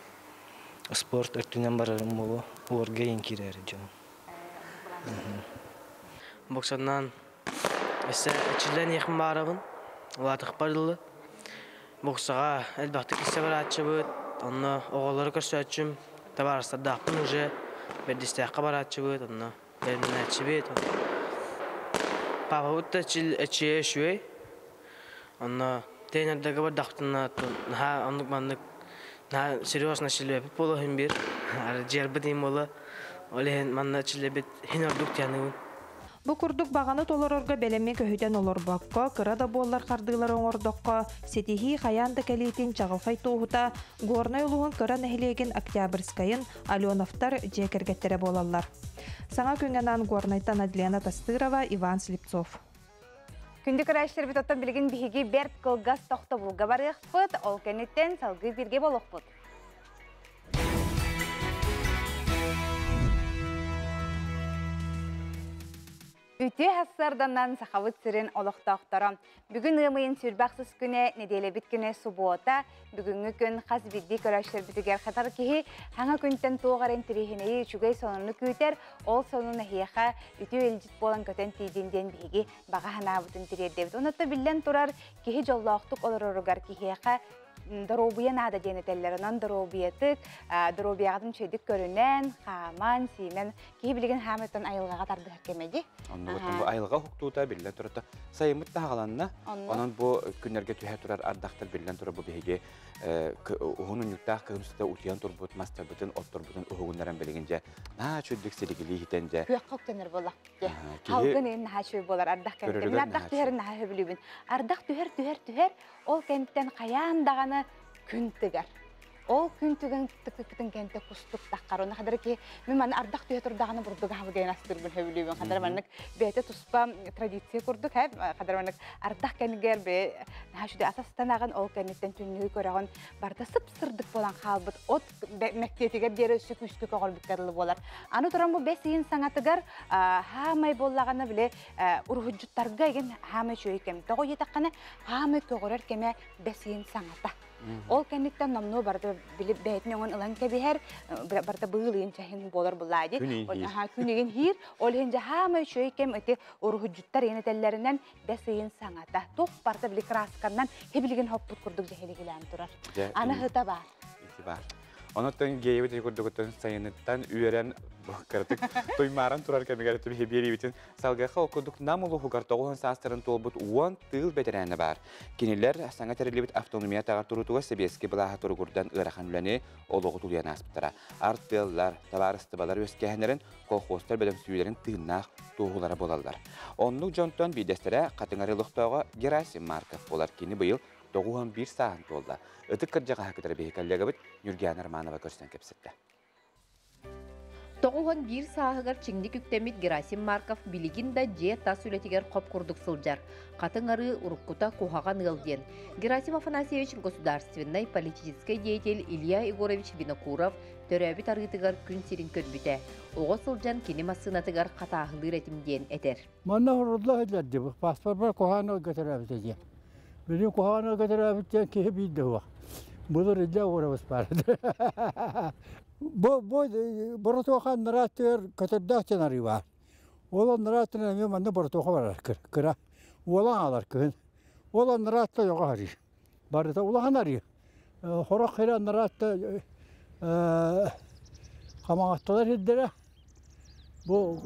Спорт өттүнэн барарым буолуо. Уорга иин киирээри дьон. Боксаннан өссө эчиллэн иэхин баарабын. Улаатыхпар дылы. Боксаҕа элбэхтик киссе барааччыбыт. Онно оҕолору көрсөөччүм. Табаарыстардаахпын уже. Бэрдистээххэ барааччыбыт. Онно бэлэмнээччибит. Папабыт да эчийэ үчүгэй. Онно тренердэргэ бардахпытына наһаа оннук-маннык наһаа серьезно чилиэпит буолуо иһин биир дьиэрбит иһин буолуо. Ол иһин манна чилиэбит иһин ордук тианыыбын. Бу курдук баҕаны толорорго бэлэми көһүтэн олорбокко, кыра да буоллар хардыылары оҥордоххо, ситиһии хайаан да кэлиитин чаҕылхай туоһута Горнай улууһун кыра нэһилиэгин Октябрьскайын Аленовтар дьиэ кэргэттэрэ буолаллар. Саҥа күҥҥэ анаан Горнайтан Адлена Тастырова, Иван Слепцов. Күндү көрөөччүлэрбит оттон билигин биһиги бэрт кылгас тохтобулга барыахпыт, ол кэнниттэн салгыы бииргэ буолуохпут. Үтүө сарсыарданан Сахабыт сирин олохтоохторо. Бүгүн ыам ыйын 28 күнэ, нэдиэлэбит күнэ субуота. Бүгүҥҥү күн хас биирдии көрөөччүлэрбитигэр хатар киһи хаҥа күнтэн туох эрэ интэриэһинэйи үчүгэй сонуну күүтэр, ол сонун эһиэхэ үтүө илдьит буолан көтөн тиийдин диэн биһиги баҕа санаабытын тириэрдэбит. Онон биллэн турар, киһи дьоллоохтук олороругар киһиэхэ доруобуйа наада диэн этэллэр. Онон доруобуйатык, доруобуйаҕытын үчүгэйдик көрүнэн, хааман, сиимэн, киһи билигин хаамыттан айылҕаҕа тардыһар кэмэ дии. Оннугуттан бу айылҕа уһуктуута биллэн турар. Сайыммыт таһаҕаланна. Онон бу күннэргэ түһэ турар ардахтар биллэн турар бу биһиги уһун унньуктаах кыһын устата утуйан турбут мастарбытын, отторбутун уһугуннаран билигин дьэ наһаа үчүгдүк силигилии иһитэн дьэ. Күөххэ үктэнэр буолла. Халгын иһин наһаа үчүгэй буолар ардах кэнниттэн. Мин ардах түһэрин наһаа сөбүлүүбүн. Ардах түһэр, түһэр, түһэр, ол кэнниттэн хайаан даҕаны күн тыгар. Ол күн түгэн тыккытын кэнтэ кустук таххар. Оны хадара ки мен маны ардах түһэ турдаҕына бурдук аһылгайын астырбын хөбүлүүбүн. Хадара маннык бэйэтэ туспа традиция курдук хэп хадара маннык ардах кэнигэр бе наһаа үчүгэй асастанаҕын ол кэнниттэн түннүгү көрөҕүн барыта сып-сырдык буолан хаалбыт от мэктиэтигэр диэри өссө күүскэ көҕөрбүккэ дылы буолар. Аны туран бу бэс ыйын саҥатыгар хаамай буоллаҕына били уруһуйдьуттарга игин хаамай үчүгэй кэм. Тоҕо диэтэххинэ хаамай көҕөрөр кэмэ бэс ыйын саҥата. Ол кэнниттэн номнуо барыта били бэйэтин өҥөн ылан кэбиһэр, барыта быылыйын чэһин буолар буллаа дии. Күнүгүн хиир. Ол иһин дьэ хаамай үчүгэй кэм ити уруһуйдьуттар ыйын этэллэринэн бэс ыйын саҥата. Туох барыта били красканнан хибилигин хоппут курдук дьэһилигилээн турар. Аны хыта баар. Ити баар. Онон геебит ити курдугуттан сайыныттан үөрэн кыратык туймааран турар кэмигэр түбүһи биэриибитин салгыаха ол курдук Нам улууһугар 90 саастарын туолбут 10 тыыл бэтэрээнэ баар. Кинилэр саҥа тэриллибит автономия таҕар туруутугар сэбиэскэй былааһа туругурдан ыарахан үлэни олоҕу тулуйан ааспыттара. Артыаллар, табаарыстыбалар үөскээһиннэрин, колхозтар бөдөҥсүйүүлэрин тыыннаах туоһулара буолаллар. Оннук дьонтон биирдэстэрэ Хатыҥ Арыы олохтооҕо Герасим Марков буолар. Кини быйыл 91 сааһын туолла. Ытык кырдьаҕаһы кытары биһи коллегабыт Нюргиана Романова көрсөн кэпсэтте. 91 сааһыгар чиҥник үктэммит Герасим Марков билигин да дьиэ тас үлэтигэр хоп курдук сылдьар. Хатыҥ Арыы уруккута куһаҕан ыал диэн. Герасим Афанасьевич государственнай политическай деятель Илья Егорович Винокуров төрөөбүт арыытыгар күн сирин көрбүтэ. Оҕо сылдьан кини массыынатыгар хатааһылыыр этим диэн этэр. Манна хорулла сылдьар паспорпар куһаҕан ыалга төрөөбүтэ диэн. Билигин куһаҕан ыалга төрөөбүт диэн киһи биир да суох. Былыр илдьэ уорабыс баар. Бу бу боротуоха анараа өттүгэр көтөрдөөх диэн арыы баар. Ол анараа өттүнэн эмиэ манна боротуоха барар кыра. Уолан аалар кыһын. Ол анараа өттө ойоҕо арыы. Барыта улахан арыы. Хорох хирэ анараа өттө хамаҕатталар сирдэрэ. Бу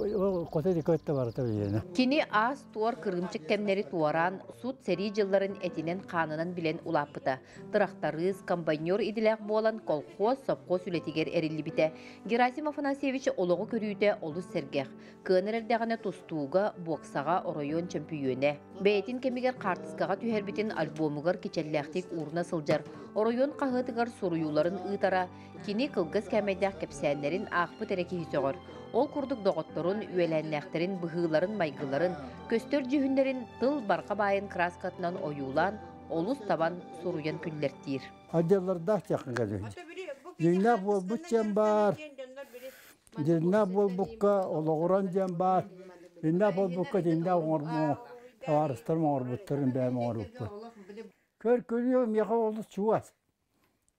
хоту көттө барыта билиэнэ. Кини аас-туор кырыымчык кэмнэри туораан, сут-сэрии дьылларын этинэн-хаанынан билэн улааппыта. Тырахтарыыс, комбайнер идэлээх буолан колхоз, совхоз үлэтигэр эриллибитэ. Герасим Афанасьевич олоҕу көрүүтэ олус сэргэх. Кыанар эрдэҕинэ тустууга, боксаҕа оройуон чөмпүйүөнэ. Бэйэтин кэмигэр хаартыскаҕа түһэрбитин альбомугар кичэллээхтик ууруна сылдьар. Оройуон хаһыатыгар суруйууларын ыытара, Кини кылгас кээмэйдээх кэпсээннэрин аахпыт эрэ киһи сөҕөр. Ол курдук доҕотторун, үөлээннээхтэрин быһыыларын-майгыларын, көстөр дьүһүннэрин тыл барҕа баайын кырааскатынан ойуулаан, олус табан суруйан күллэртиир. Отделлардаах диэххэ кэлин. Дьиҥнээх буолбут диэн баар, дьиҥнээх буолбукка олоҕуран диэн баар, дьиҥнээх буолбукка дьиҥнээх оҥорбут табаарыстарым оҥорбуттарын бэйэм оҥорбуппун. Көр күлүү миэхэ олус чугас.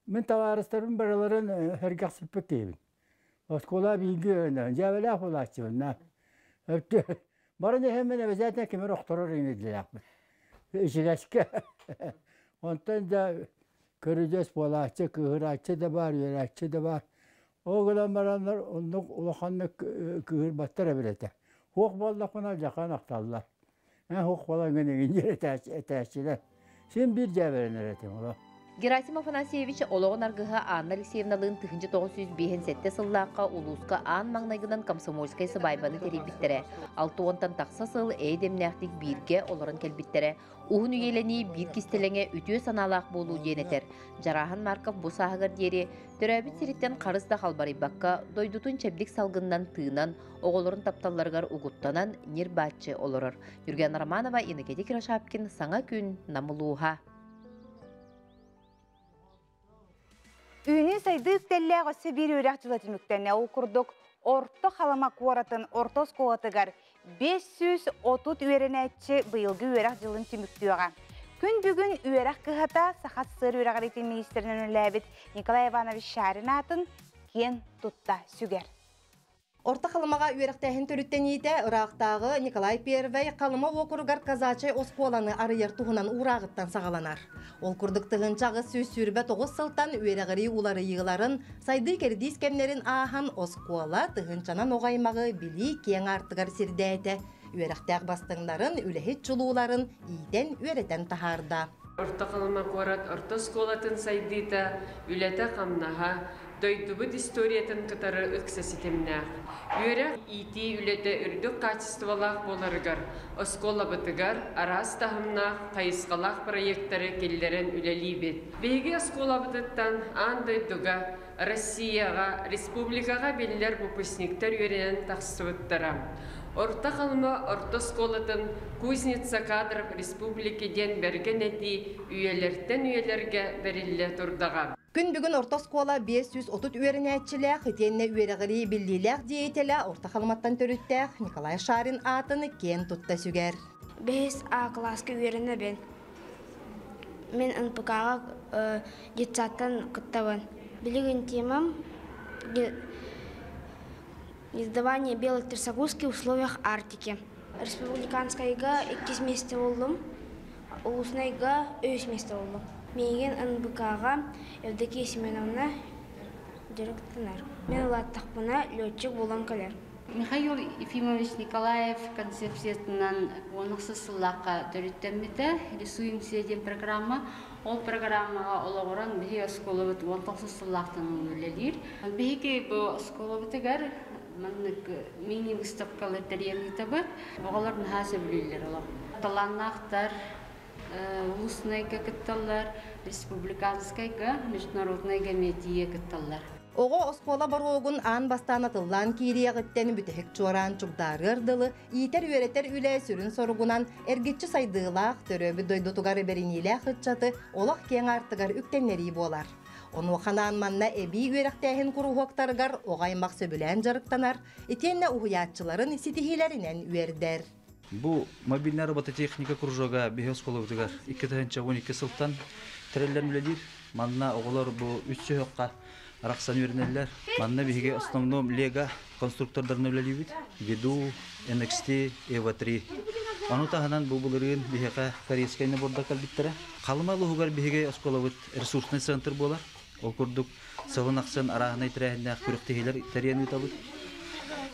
Мин табаарыстарым барыларын сэргэхсиппит киһибин. Оскуола бииргэ үөрэнэрим, дьээбэлээх буолааччыбын на. Баран иһэммин обязательно ким эрэ охторор инидилээхпин. Ичигэскэ. Онтон да көрүдьүөс буолааччы, кыыһырааччы да баар, үөрээччи да баар. Ол гынан бараннар оннук улаханнык кыыһырбаттар эбит этэ. Суох буоллахпына алдьархайын ахталлар. Эн суох буолаҥҥын эҥин диэн этээччилэр. Син биир дьээбэрэнэр этим олох. Герасим Афанасьевич олоҕун аргыһа Анна Алексеевналыын 1957 сыллаахха улууска аан маҥнайгынан комсомольскай сыбаайбаны тэрийбиттэрэ. 60-тан тахса сыл эйэ-дэмнээхтик бииргэ олорон кэлбиттэрэ. Уһун үйэлэнии биир кистэлэҥэ үтүө санаалаах буолуу диэн этэр. Дьарааһын Марков бу сааһыгар диэри төрөөбүт сириттэн харыс да халбарыйбакка, дойдутун чэбдик салгынынан тыынан, оҕолорун тапталларыгар угуттанан ньир-бааччы олорор. Юргена Романова, Иннокентий Кирашапкин, Саҥа күн, Нам улууһа. Үүнүү сайдыы үктэллээх өссө биир үөрэх дьыла түмүктэннэ. Ол курдук Орто Халыма куоратын орто оскуолатыгар 530 үөрэнээччи быйылгы үөрэх дьылын түмүктүөҕэ. Күн бүгүн үөрэх кыһата Саха СССР үөрэҕириитин министринэн үлэлээбит Николай Иванович Шарин аатын киэн тутта сүгэр. Орто Халымаҕа үөрэхтээһин төрүттэниитэ ыраахтааҕы Николай Первэй Халыма уокуругар казачай оскуоланы арыйар туһунан уурааҕыттан саҕаланар. Ол курдук 1829 сылтан үөрэҕирии уларыйыыларын, сайдыы кэрдиис кэмнэрин ааһан оскуола тыһыынчанан оҕо аймаҕы билии киэҥ аартыгар сирдээтэ, үөрэхтээх бастыҥнарын, үлэһит чулууларын иитэн-үөрэтэн таһаарда. Орто Халыма куорат орто оскуолатын сайдыыта, үлэтэ-хамнаһа, дойдубут историятын кытары ыкса ситимнээх. Үөрэх, иитии үлэтэ үрдүк хаачыстыбалаах буоларыгар оскуолабытыгар араас таһымнаах, хайысхалаах проектары киллэрэн үлэлиибит. Биһиги оскуолабытыттан аан дойдуга, Россияҕа, республикаҕа биллэр выпускниктар үөрэнэн тахсыбыттара. Орто Халыма орто оскуолатын «Кузница кадров республики» диэн бэргэн этии үйэлэртэн үйэлэргэ бэриллэ турдаҕа. Күн бүгүн орто оскуола 530 үөрэнээччилээх итиэннэ үөрэҕирии биллиилээх деятелэ Орто Халыматтан төрүттээх Николай Шарин аатын киэн тутта сүгэр. Бэһис А кылааска үөрэнэбин. Мин НПК-ҕа детсадтан кыттабын. Билигин темам издавание белой трясогузки в условиях Арктики. Республиканскайга иккис миэстэ буоллум. Улуснайга үһүс миэстэ буоллум. Миигин НБК-ҕа Евдокия Семеновна дьарыктанар. Мин улааттахпына летчик буолан кэлэр. Михаил Ефимович Николаев концепциятынан уон сыллаахха төрүттэммитэ «Рисуемся» диэн программа. Ол программаҕа олоҕуран биһиги оскуолабыт 19 сыллаахтан үлэлиир. Биһиги бу оскуолабытыгар маннык мини-выставкалар тэрийэн ыытабыт. Оҕолор наһаа сөбүлүүллэр олох. Талааннаахтар улуснайга кытталлар, республиканскайга, международнайга эмиэ тиийэ кытталлар. Оҕо оскуола боруогун аан бастаан атыллаан киириэҕиттэн бүтэһик чуораан чугдаарыар дылы иитэр-үөрэтэр үлэ сүрүн соругунан эргиччи сайдыылаах, төрөөбүт дойдутугар бэриниилээх ыччаты олох киэҥ аартыгар үктэннэрии буолар. Онуоха анаан манна эбии үөрэхтээһин куруһуоктарыгар оҕо аймах сөбүлээн дьарыктанар, итиэннэ уһуйааччыларын ситиһиилэринэн үөрдэр. Бу мобильная робототехника кружога биһи оскуолабытыгар 2012 сылтан тэриллэн үлэлиир. Манна оҕолор бу үс сүһүөххэ арахсан үөрэнэллэр. Манна биһиги основном Лего конструктордарына үлэлиибит. Веду, NXT, EVA-3. Ону таһынан бу былырыын биһиэхэ корейскай набордар кэлбиттэрэ. Халыма улууһугар биһиги оскуолабыт ресурсный центр буолар. Ол курдук сылын ахсын арааһынай тэрээһиннээх күрэхтэһиилэр тэрийэн ыытабыт.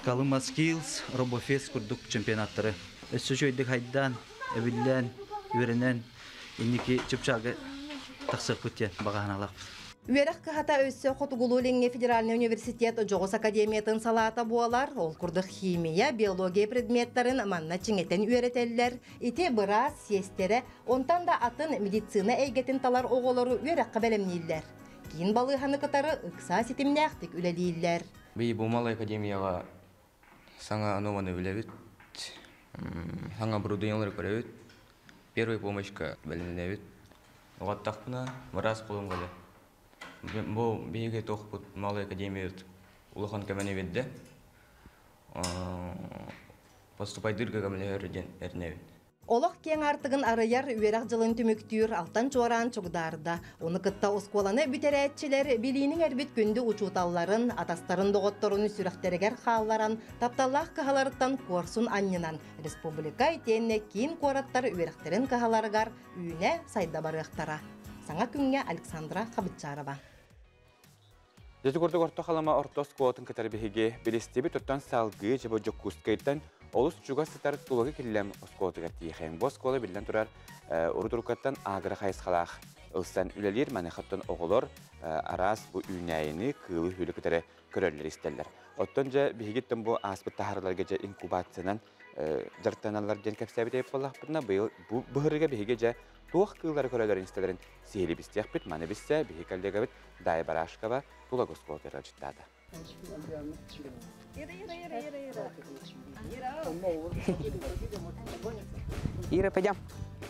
Калыма Skills, Робофест курдук чемпионаттары. Өссө үчүгэйдик хайдаан, эбиллээн, үөрэнэн инники чыпчаалга тахсыахпыт диэн баҕа санаалаахпыт. Үөрэх кыһата өссө Хотугулуу-Илиҥҥи федеральнай университет дьоҕус академиятын салаата буолар. Ол курдук химия, биология предметтарын манна чиҥэтэн үөрэтэллэр. Ити быраас, сиэстэрэ, онтон да атын медицина эйгэтин талар оҕолору үөрэххэ бэлэмнииллэр. Киин балыыһаны кытары ыкса ситимнээхтик үлэлииллэр. Би бу малай академияҕа саҥа аноманы билэбит, саҥа оборудованиелары көрөбүт, первая помощька бэлэмнэнэбит. Уҕаттахпына, быраас буолуом кэлэ. Бу биһиги туохпут малай академиябыт улахан көмөнү биэрдэ. Поступайдыырга көмөлөһөр диэн эрэнэбин. Олох киэҥ аартыгын арыйар үөрэх дьылын түмүктүүр алтан чуораан чугдаарда. Ону кытта оскуоланы бүтэрээччилэр билиинин эрбит күндү учууталларын, атастарын доҕотторун сүрэхтэригэр хаалларан, тапталлаах кыһаларыттан куорсун анньынан республика итиэннэ киин куораттар үөрэхтэрин кыһаларыгар үүнэ сайда барыахтара. Саҥа күҥҥэ Александра Хабытчарова. Дьэ курдук Орто Халыма орто оскуолатын кытары биһиги билистибит оттон салгыы дьэ Дьокуускайтан олус чугас сытар Тулагы Киллэм оскуолатыгар тиийэхэйин. Бу оскуола биллэн турар урут-уруккаттан агро хайысхалаах ылсан үлэлиир. Маныхаттан оҕолор араас бу үүнээйини, кыылы-хүлү кытары көрөллөр истэллэр. Оттон дьэ биһигиттэн бу ааспыт таһаарыларга дьэ инкубациянан дьарыктаналлар диэн кэпсээбит эбит буоллахпытына, быйыл бу быһырыга биһиги дьэ туох кыыллары көрөлөрүн истэлэрин сиһили бистиэхпит. Маны биссе биһи коллегабыт Дая Барашкова Тулагы оскуолатыгар ыалдьыттаата. Ира, пойдем.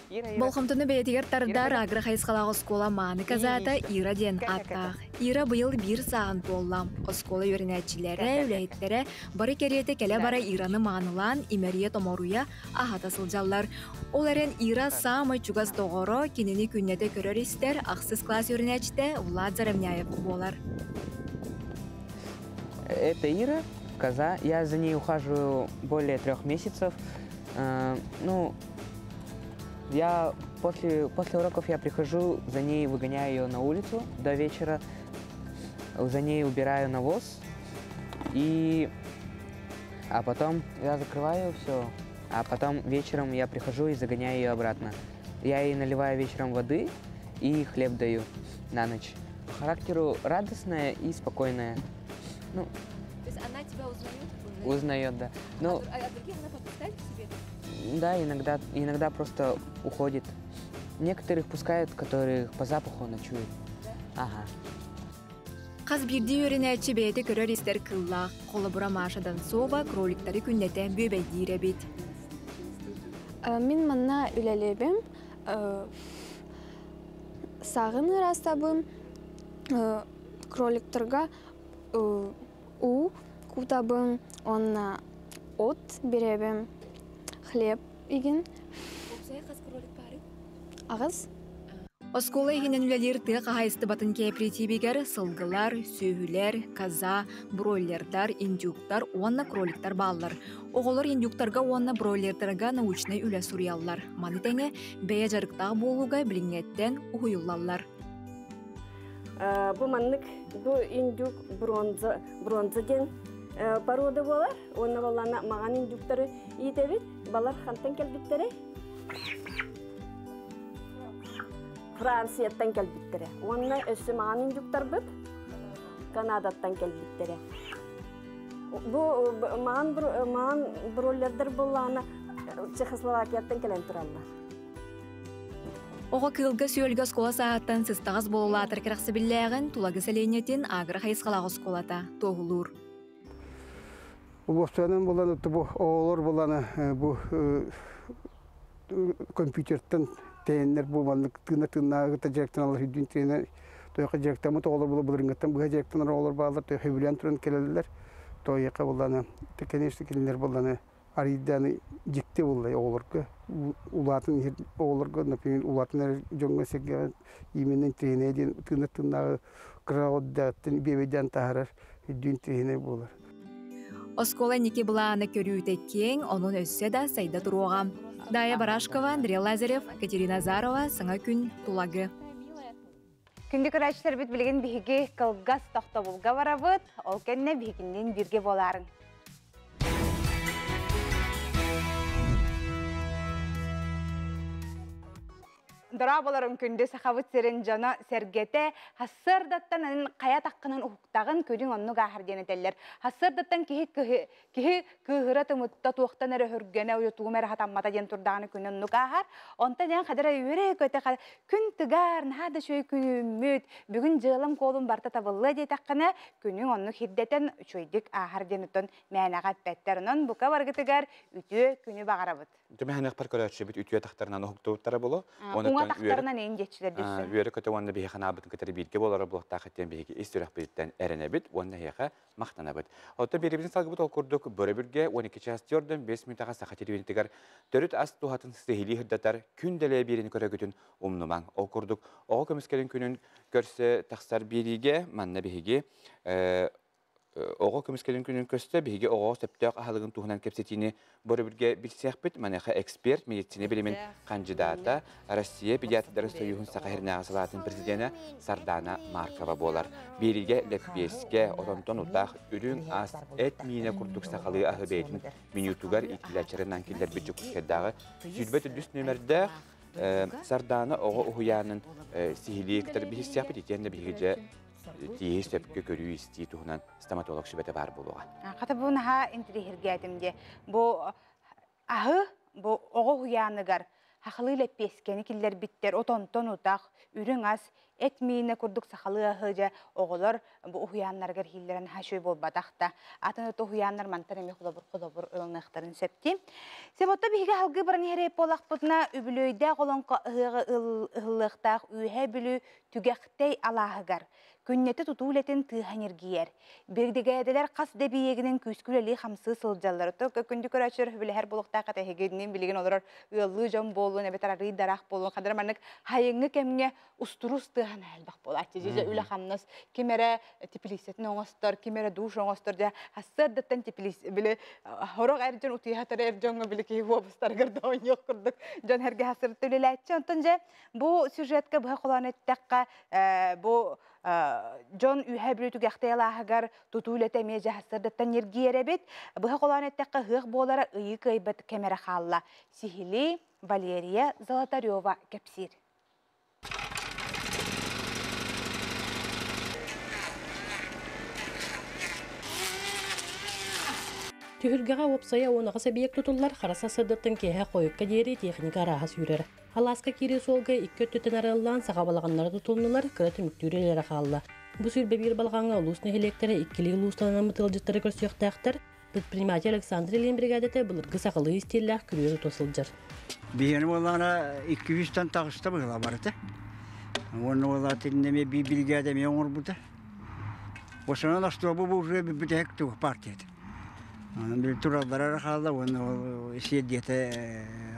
Болҕомтону бэйэтигэр тардар агро хайысхалаах оскуола мааны казаата Ира диэн ааттаах. Ира быйыл биир сааһын туолла. Оскуола үөрэнээччилэрэ, үлэһиттэрэ бары кэриэтэ кэлэ-бара Ираны маанылаан имэрийэ-томоруйа аһата сылдьаллар. Ол эрэн Ира саамай чугас доҕоро, кинини күннэтэ көрөр-истэр ахсыс класс үөрэнээччитэ Влад Заровняев буолар. Это Ира, коза. Я за ней ухаживаю более 3 месяцев. Ну, я после уроков я прихожу, за ней выгоняю ее на улицу до вечера, за ней убираю навоз, а потом я закрываю все, а потом вечером я прихожу и загоняю ее обратно. Я ей наливаю вечером воды и хлеб даю на ночь. По характеру радостная и спокойная. Ну, То есть она тебя узнает? Узнает, да. Ну, а других она подпускает к себе? Да, иногда просто уходит. Некоторых пускают, которых по запаху она чует. Да? Ага. Хас биирдии үөрэнээччи бэйэтэ көрөр-истэр кыыллаах. Холобура Маша Донцова кроликтары күннэтэ бүөбэйдиир эбит. Мин манна үлэлиэбим, сааҕын ыраастабым, кроликтарга уу кутабым, уонна от бирэбим, хлеб игин. Уопсайа хас кролик баарый? Аҕыс. Оскуола иһинэн үлэлиир тыа хаһаайыстыбатын кээпэрэтиибигэр сылгылар, сүөһүлэр, коза, бройлердар, индюктар уонна кроликтар бааллар. Оҕолор индюктарга уонна бройлердарга научнай үлэ суруйаллар. Маны тэҥэ бэйэ дьарыктаах буолууга билиҥҥэттэн уһуйуллаллар. Бу маннык бу индюк бронза, бронза диэн порода буолар. Уонна баллана маҕан индюктары иитэбит. Балар хантан кэлбиттэрэй? Францияттан кэлбиттэрэ. Уонна өссө маҕан индюктарбыт Канадаттан кэлбиттэрэ. Бу маҕан бройлердар буоллаҕына Чехословакияттан кэлэн тураллар. Оҕо кыылга-сүөлгэ оскуола сааһыттан сыстаҕас буолулаатар кэрэхсэбиллээҕин Тулагы сэлиэнньэтин агро хайысхалаах оскуолата туоһулуур. Улуустарынан булан бу оҕолор булан бу компьютертан тэйэннэр бу маннык тыына тыыннааҕыта дьарыктаналлар үрдүн тренер тойоха дьарыктаммыт оҕолор була былырыҥҥыттан быһа дьарыктанар оҕолор бааллар той сөбүлээн туран кэлэллэр тойоха буллана конечно кинилэр буллана арыйдааны дьикти буллай оҕолорго улаатан иһэр оҕолорго например улаатан эрэр дьоҥҥо сэргэҕэ именно тренер диэн тыына тыыннааҕы кыра оҕо биэбэйдээн таһаарар үрдүн тренер буолар. Оскуола инники былаана көрүүтэ киэҥ, онон өссө да сайда туруоҕа. Дая Барашкова, Андрей Лазарев, Катерина Азарова, Саҥа күн, Тулагы. Күндү көрөөччүлэрбит билигин биһиги кылгас тохтобулга барабыт, ол кэннэ биһигинниин бииргэ буолаарыҥ. Дорооболорун күндү сахабыт сирин дьоно сэргэтэ хассыардаттан анын хайа таххынан уһуктаҕын күнүҥ оннук ааһар диэн этэллэр. Хассыардаттан киһи киһи кыыһыра тымытта туохтан эрэ өһүргэнэ уйутугум эрэ хатаммата диэн турдаҕына күн оннук ааһар. Онтон эн хадара үөрэ көтө күн тыгаар наһаа да үчүгэй күнүммүт бүгүн дьыалам куолум барыта табыллыа диэтэххинэ күнүҥ оннук хирдэтэн үчүгэйдик ааһар диэн оттон мээнэҕэ эппэттэр. Онон бука баргытыгар үтүө күнү баҕарабыт. Түмэһэнэхпэр көрөөччүбүт үтүө тахтарынан уһуктубуттара боло. Уҥа тахтарынан эйин диэччилэр дөссө. Үөрэ көтө уонна биһи ханаабытын кытары бииргэ буолара буолуохтаах этиэн биһиги ис сүрэхпититтэн эрэнэбит уонна эһиэхэ махтанабыт. Оттон биэрибитин салгыбыт ол курдук бөрөбүлгэ 12 час төрдөн 5 мүнөтэҕэ саха телевидениетигэр төрүт ас туһатын сиһилии сырдатар күн дэлэйэ биэрини көрөгүтүн умнумаҥ. Ол курдук оҕо көмүскэлин күнүн көрсө тахсар биэриигэ манна биһиги Оҕо көмүскэлин күнүн көрсө биһиги оҕоҕо сөптөөх аһылыгын туһунан кэпсэтиини борөбүлгэ билсиэхпит. Маныаха эксперт, медицина билимин хандьыдаата, Россия педиатрдарын союһун Саха сиринээҕи салаатын президенэ Сардана Маркова буолар. Биэриигэ лэппиэскэ, отонтон утах, үрүҥ ас, эт миинэ курдук сахалыы аһы бэйэтин менютугар иитиллээччилэринэн киллэрбит Дьокуускайдааҕы 22 нүөмэрдээх Сардаана оҕо уһуйаанын сиһилии кытары биһиссиэхпит итиэннэ биһиги дьэ тииһи сөпкө көрүү-истии туһунан стоматолог сүбэтэ баар буолуоҕа. Хата бу наһаа интириэһиргээтим дии. Бу аһы бу оҕо уһуйааныгар хахалыы лэппиэскэни киллэрбиттэр, отонтон утах, үрүҥ ас, эт миинэ курдук сахалыы аһы дьэ оҕолор бу уһуйааннарыгар иһиллэрин хаһа буолбатах да. Атын уһуйааннар мантан эмиэ холобур ылыныахтарын сөп дии. Себотто биһиги халгыы баран иһэр буоллахпытына үбүлүөйдээх олоҥхо ыһыаҕы ыһыллыахтаах Үөһээ Бүлүү Түгэхтэй алааһыгар күннэтэ тутуу үлэтин тыаһа ньиргийэр. Биригээдэлэр хас да эбийиэгинэн күүскэ үлэлии хамсыы сылдьаллар. Күндү көрөөччүлэр хүбүлэһэр буолуохтаах этэһигинин билигин олорор ыаллыы дьон буоллун, эбэтэр арыый дараах буоллун, хадара маннык хайыҥҥы кэмҥэ устурус тыаһан элбэх буолааччы. Дьэ үлэ хамнас ким эрэ теплицэтин оҥостор, ким эрэ душ оҥостор, дьэ хассыардаттан теплиц били хорох эр дьон утуйа эр дьоҥҥо били киһи уобустарыгар да оонньуох курдук дьон эргэ хасырытта үлэлээччи. Онтон дьэ бу сюжетка быһа холоон эттэххэ бу дьон Үөһээ Бүлүү Түгэхтэй алааһыгар тутуу үлэтэ эмиэ дьаһастардаттан ньиргиэрэбит. Быһа холоон эттэххэ ыһыах буолара ыйы кыайбат кэмэрэ хаалла. Сиһилии Валерия Золотарева кэпсиир. Түһүлгэҕэ уопсайа 18 эбийиэк тутуллар, хара сарсыардаттан киэһэ хойукка диэри техника арааһа сүүрэр. Алааска киирии суолга икки өттүттэн арыаллаан саха балаҕаннара тутулуннулар, кыра түмүктүүр үлэлэрэ хаалла. Бу 21 балаҕаҥҥа улуус нэһилиэктэрэ иккилии улуустан ыалдьыттары көрсүөхтээхтэр. Предприниматель Александр Ильин бригадата былыргы сахалыы истииллээх күрүө тута сылдьар. Биһиэни буоллаҕына 200-тан таҕыста быһыылаах барыта. Уонна буоллаҕа итиннэ эмиэ биир биригээдэ эмиэ оҥорбута. Осонон остуолба бу уже бүтэһик туох партията. Онон тураллара эрэ хаалла уонна ол сиэрдийэтэ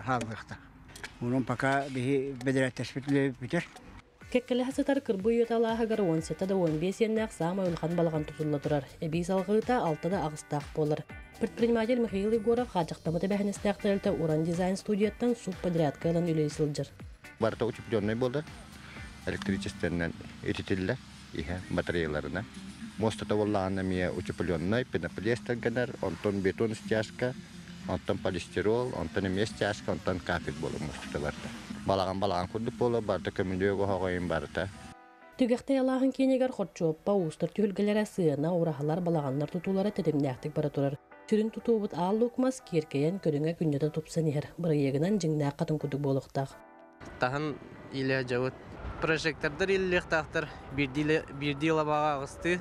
хааллыахтаах. Онон пока биһи бэдэрээттэспит үлэбит бүтэр. Кэккэлэһэ сытар Кырбый үйэтэ алааһыгар 17 да 15 иэннээх саамай улахан балаҕан тутулла турар. Эбии салҕыыта 6 да аҕыстаах буолар. Предприниматель Михаил Егоров хааччахтаммыт эбээһинэстээх тэрилтэ Уран дизайн студияттан субподрядка ылан үлэлии сылдьар. Барыта утепленный буолар. Электричественнэн ититиллэр иһэ батареяларынан. Муостата буоллаҕына эмиэ утепленный, пеноплист тэлгэнэр, онтон бетон стяжка, онтон полистирол, онтон эмиэ стяжка, онтон кафель буолар муостата барыта. Балаҕан-балаҕан курдук буолар, барыта көмүлүөк оһоҕойун барыта. Түгэхтэй алааһын киинигэр хорчуоппа, уустар түһүлгэлэрэ, сыана, ураһалар, балаҕаннар тутуулара тэтимнээхтик бара турар. Сүрүн тутуубут аал луук мас киэркэйэн, көрүҥэ күннэтэ тупсан иһэр. Бырайыагынан дьиҥнээх хатын курдук буолуохтаах. Таһын илэ дьабыт. Прожектордар ииллиэхтаахтар биирдии лабаҕа аҕыстыы.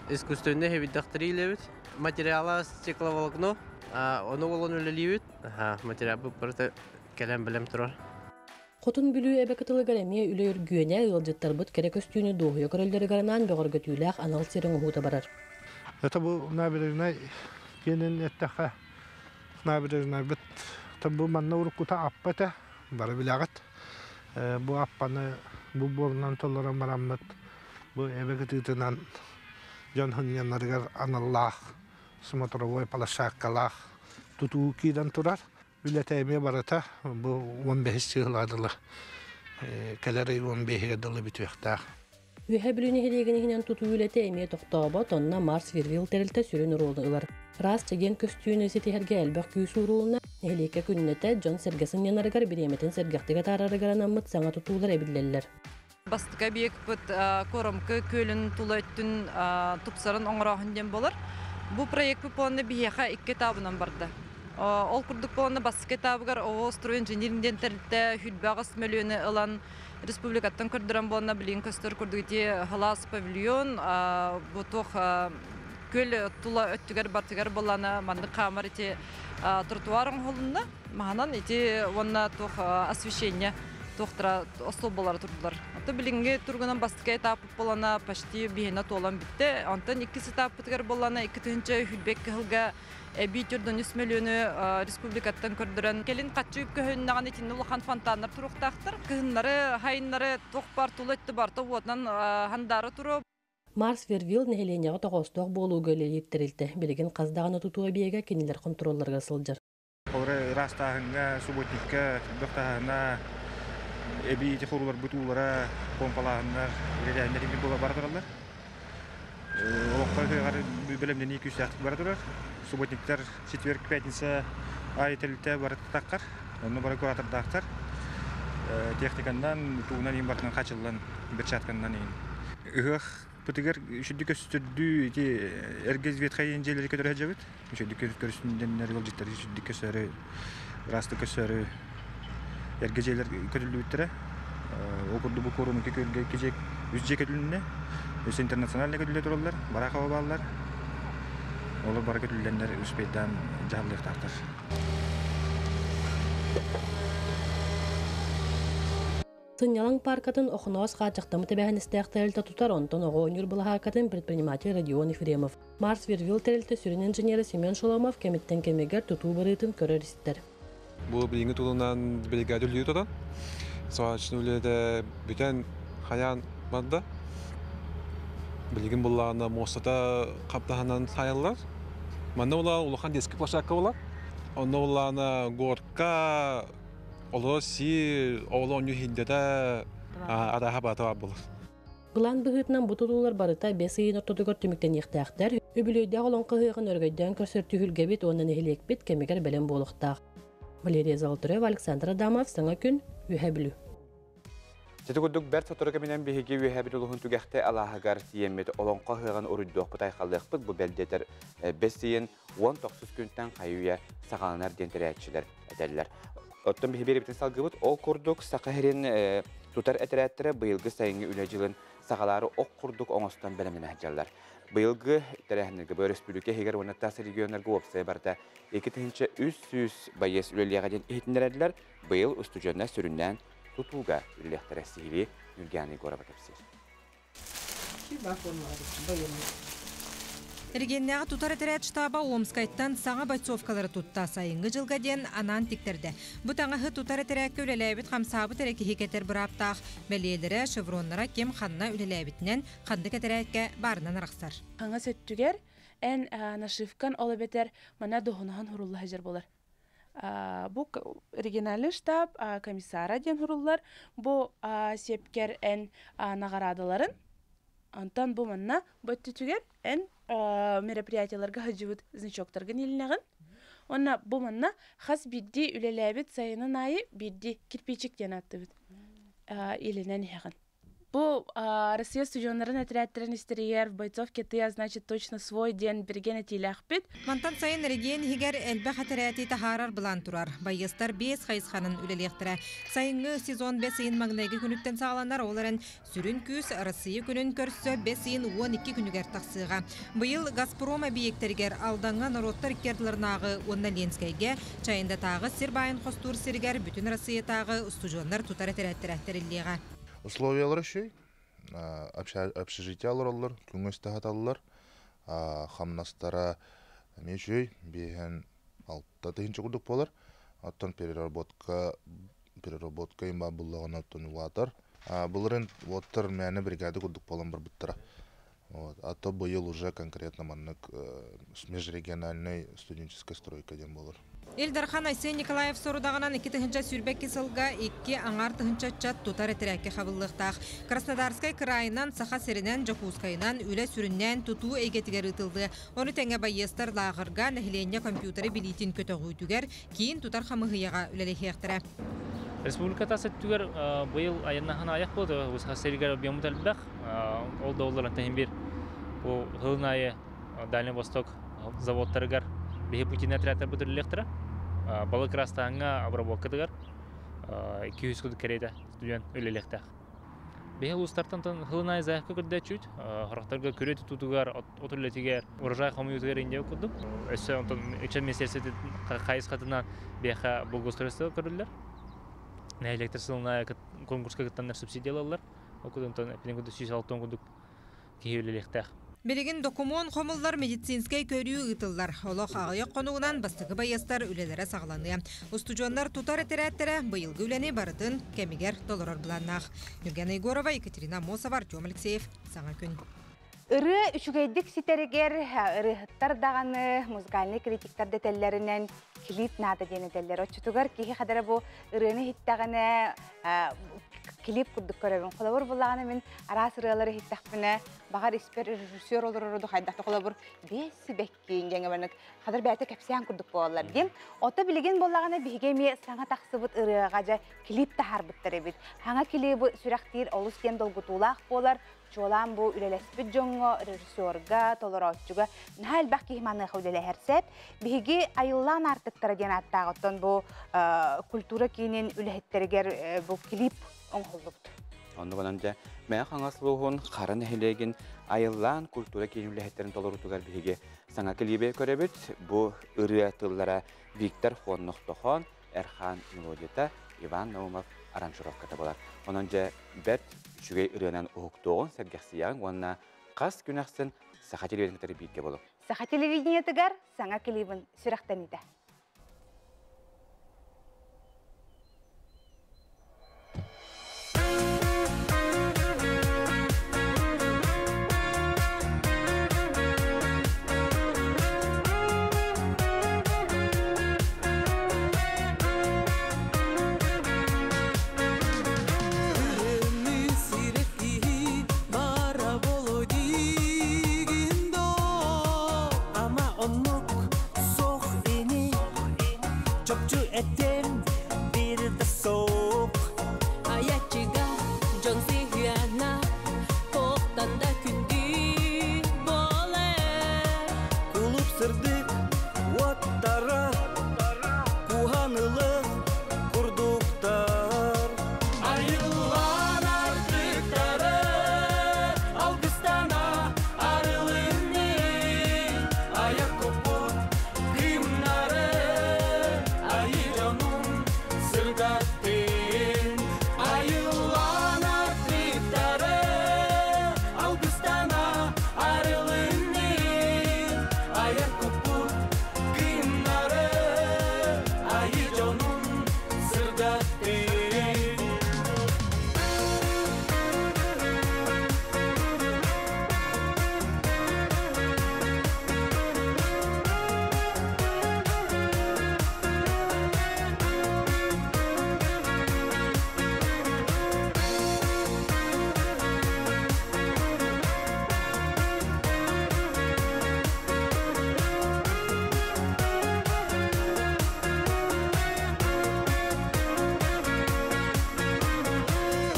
Искусственный хэбиддэхтэри илэбит. Материала стекловолокно. Ону болон үлэлиибит. Материал барыта кэлэн бэлэм турар. Хотун Бүлүү эбэ кытылыгар эмиэ үлэ үргүөнэ, ыалдьыттарбыт кэрэ көстүүнү дуоһуйа көрөллөрүгэр анаан бөҕөргөтүүлээх анал сир оҥоһуута барар. Это бу набережнай киэнин эттэххэ, набережнайбыт бу манна уруккута аппа этэ, бары билэҕит. Бу аппаны бу буорунан толорон бараммыт, бу эбэ кытыытынан дьон сынньанарыгар аналлаах смотровой площадкалаах тутуу киирэн турар. Үлэтэ эмиэ барыта бу 15 сыһыла дылы кэлэр ый 15-гэр дылы бүтүөхтээх. Үөһээ Бүлүү нэһилиэгин иһинэн тутуу үлэтэ эмиэ тохтообот, онно Марс Вервилл тэрилтэ сүрүн оруолу ылар. Ыраас чэгиэн көстүүнү ситиһэргэ элбэх күүс уурулунна, нэһилиэккэ күннэтэ дьон-сэргэ сынньанарыгар, бириэмэтин сэргэхтик атаарарыгар анаммыт саҥа тутуулар эбиллэллэр. Бастакы объекпыт Коромка күөлүн тула өттүн тупсаран оҥорооһун диэн буолар. Бу проект планы биһиэхэ икки этабынан барда. Ол курдук планы бастакы этабыгар ООО «Стройинженеринг» диэн тэрилтэ 28 мөлүйүөнү ылан республикаттан көрдөрөн буолна билигин көстөр курдук ити халаас павильон бу туох күөл тула өттүгэр бартыгар буоллана маннык хаамар ити тротуар оҥоһулунна маһынан ити уонна туох освещение туохтара остуолбалара турдулар. Ото билиҥҥи туругунан бастакы этаппыт буолана почти биһиэнэ туолан бүттэ. Онтон иккис этаппытыгар буоллана 2000 кыһылга эбии 403 мөлүйүөнү республикаттан көрдөрөн кэлин хаччы үп көһүннэҕин итиннэ улахан фонтаннар туруохтаахтар. Кыһыннары, хайыннары туох бар тула өттө барта уотунан хандаара туруо. Марс Вервилл нэһилиэнньэҕэ тоҕоостоох буолууга үлэлиир тэрилтэ. Билигин хас даҕаны тутуу эбийиэгэ кинилэр хонтуруолларыгар сылдьар. Холобура, ыраастааһыҥҥа, субботникка, бөх таһаһына, эбии ити хорууларбыт уулара, помпалааһыннар, үлэлээһиннэр иҥин буола бара тураллар. Олоххо ыһыаҕар бэлэмнэнии күүстээхтик бара турар. Субботниктар четверг, пятница аайы тэрилтэ бары таххар, онно бары куратордаахтар. Техниканнан, тугунан иин барытынан хачыллан, перчатканнан иин. Ыһыах бытыгар үчүгдүк көстөрдүү ити эргэ ветхай дьиэлэри көтөрө сылдьабыт. Үчүгдүк көрүстүннэр ыалдьыттары үчүгдүк көсөрү, ыраастык көсөрү. Эргэ дьиэлэр көтүллүбүттэрэ. Ол курдук бу Куорумуки күөлгэ икки дьиэ, үс дьиэ көтүлүннэ. Өссө интернациональнай көтүллэ тураллар, Барахова бааллар. Олор бары көтүллэннэр успейдаан дьаһаллыахтаахтар. Сынньалаҥ пааркатын Охоноос хааччахтаммыт эбээһинэстээх тэрилтэ тутар, онтон оҕо оонньуур былаһааккатын предприниматель Родион Ефремов. Марс Вервил тэрилтэ сүрүн инженерэ Семен Шоломов кэмиттэн кэмигэр тутуу барыытын көрөр-истэр. Бу билиҥҥи тулунан бригада үлэлии тутан, сварочный үлэтэ бүтэн хайаан барда. Билигин буллаҕына муостата хаптаһынан сайаллар. Манна була улахан детский площадка буолар. Онно буллаҕына горка, олорор сир, оҕолор оонньуу иһирдэтэ арааһа баата баар буолар. Былаан быһыытынан бу тутуулар барыта бэс ыйын ортотугар түмүктэниэхтээхтэр. Үбүлүөйдээх олоҥхо ыһыаҕын өрөгөйдөөн көрсөр түһүлгэбит уонна нэһилиэкпит кэмигэр бэлэм буолуохтаах. Валерия Золотарева, Александр Адамов, Саҥа күн, Үөһээ Бүлүү. Ити курдук бэрт сотору кэминэн биһиги Үөһээ Бүлүү улууһун түгэхтэ алааһыгар тиийэммит олоҥхо ыһыаҕын уруйдуохпут айхаллыахпыт бу бэл диэтэр бэс ыйын 19 күнтэн хайы-үйэ саҕаланар диэн тэрээччилэр этэллэр. Оттон биһи биэрибитин салгыбыт ол курдук Саха сирин тутар этэрээттэрэ быйылгы сайыҥҥы үлэ дьылын саҕалаары ох курдук оҥостон бэлэмнэнэ сылдьаллар. Быйылгы тэрээһиннэргэ бу өрөспүүбүлүкэ иһигэр уонна тас регионнарга уопсайа барыта 2300 байыас үлэлиэҕэ диэн иһитиннэрэллэр. Быйыл устудьуоннар сүрүннээн тутууга үлэлиэхтэрэ сиһилии Ньургиана Егорова кэпсиир. Эргиэннээҕи тутар этэрээт штаба Омскайтан саҥа бойцовкалары тутта сайыҥҥы дьылга диэн анаан тиктэрдэ. Бу таҥаһы тутар этэрээккэ үлэлээбит хамсаабыт эрэ киһи кэтэр бырааптаах. Бэлиэлэрэ, шевроннара ким ханна үлэлээбитинэн, ханнык этэрээккэ баарынан арахсар. Хаҥас өттүгэр эн нашивкан ол эбэтэр мана доһунаһан хурулла сылдьар буолар. Бу региональный штаб комиссара диэн хуруллар. Бу сиэпкэр эн наҕараадаларын. Онтон бу манна бу өттүтүгэр эн мероприятияларга сылдьыбыт значоктаргын илинэҕин. Уонна бу манна хас биирдии үлэлээбит сайынын аайы биирдии кирпичик диэн ааттыыбыт. Илинэн иһэҕин. Бу Россия студеннарын этэрээттэрин истэригэр бойцов киты, значит, точно свой диэн бирген этиилээхпит. Мантан сайын регион иһигэр элбэх этэрээти таһаарар былаан турар. Байыастар биэс хайысханан үлэлиэхтэрэ. Сайыҥҥы сезон бэс ыйын маҥнайгы күнүттэн саҕаланар, ол эрэн сүрүн күүс Россия күнүн көрсө бэс ыйын 12 күнүгэр тахсыаҕа. Быйыл Газпром эбийиэктэригэр Алдаҥҥа норуоттар икки ардыларынааҕы уонна Ленскэйгэ Чайындатааҕы сир баайын хостуур сиригэр бүтүн Россиятааҕы устудьуоннар тутар этэрээттэрэ тэриллиэҕэ. Условиялара үчүгэй. Общежитие олороллор, күҥҥэ таһаталлар. Хамнастара эмиэ үчүгэй, биэһэн алта тыһыынча курдук буолар. Оттон переработка переработка им баар буллаҕына оттон улаатар. Былырын уоттар мээнэ бригада курдук буолан барбыттара. Вот. А то быйыл уже конкретно маннык межрегиональный студенческая стройка диэн буолар. Ил Дархан Айсен Николаев сорудаҕынан 2022 сылга икки аҥаар тыһыынча ыччат тутар этэрээккэ хабыллыахтаах. Краснодарскай кыраайынан, Саха сиринэн, Дьокуускайынан үлэ сүрүннээн тутуу эйгэтигэр ыытыллыа. Ону тэҥэ байыастар лааҕырга нэһилиэнньэ компьютеры билиитин көтөҕүүтүгэр киин тутар хамыыһыйаҕа үлэлэһиэхтэрэ. Республика тас өттүгэр быйыл айаннаһан аҕыйах буолду. Саха сиригэр объеммут элбэх. Ол да буоллар онтон бир бу сылын аайы Дальний Восток заводтарыгар биһи Путин отрядтарбыт үлэлиэхтэрэ. Балык ырастааҥҥа обработкатыгар 200 курдук кэриэтэ студент үлэлиэхтээх. Биһи улуустартан сылын аайы заявка көрдөөччүбүт. Сорохторго күрүө тутуутугар, от үлэтигэр, урожай хомуйуутугар индия курдук. Өссө онтон ыччат министерствотын хайысхатынан биэхэ благоустройство көрүллэр. Нэһилиэктэр сылын аайы конкурска кыттаннар субсидия ылаллар. Ол курдук онтон эппитин 106 курдук киһи үлэлиэхтээх. Билигин докумуон хомуллар медицинскэй көрүү ыытыллар. Олох аҕыйах хонугунан бастакы байыастар үлэлэрэ саҕаланыа. Устудьуоннар тутар этэрээттэрэ быйылгы үлэни барытын кэмигэр толорор былааннаах. Нюргена Егорова, Екатерина Амосова, Артем Алексеев. Саҥа күн. Ырыа үчүгэйдик ситэригэр ырыаһыттар даҕаны, музыкальнай критиктар дэтэллэринэн клип наада диэн этэллэр. Оччотугар киһи хадара бу ырыаны иһиттэҕинэ клип курдук көрөбүн. Холобур буллаҕына мин араас ырыалары иһиттэхпинэ, баҕар испэр режиссер олорору хайдах да холобур биэс сибэккиин диэҥэ маннык хадыр бэйэтэ кэпсээн курдук буолаллар диэн. Ото билигин буоллаҕына биһиги эмиэ саҥа тахсыбыт ырыаҕа дьэ клип таһаарбыттар эбит. Саҥа клибы сүрэхтиир олус диэн долгутуулаах буолар. Чуолаан бу үлэлэспит дьоҥҥо, режиссерга, толорооччуга наһаа элбэх киһи маныаха үлэлэһэр сеп. Биһиги Айыллаан аартыктара диэн ааттаах оттон бу культура киинин үлэһиттэригэр бу клип оҥоһуллубут. Оннук онон дьэ Мэҥэ Хаҥалас улууһун Хара нэһилиэгин Айыллаан культура киинин үлэһиттэрин толоруутугар биһиги саҥа клиби көрөбүт. Бу ырыа тыллара Виктор Хоннохтохон, Эрхан мелодията, Иван Наумов аранжировката буолар. Онон дьэ бэрт үчүгэй ырыанан уһуктуоҕун, сэргэхсийэҕиҥ уонна хас күн ахсын саха телевидениетын кытары бииргэ болуҥ. Саха телевидениетыгар саҥа клибын сүрэхтэниитэ. Чопчу этим bir de soğuk Аяччыга дьон сыһыана Тоқтан да күндү болар Кулуп сырдык уоттара Куһанылык курдуктар Айыллан артыктары Алгыстана арылынны Аяк коппут кымнары Айы дьонун сырдаттын Айыллан артыктары Алгыстана арылынны Аяк коппут кымнары Айы дьонун сырдаттын.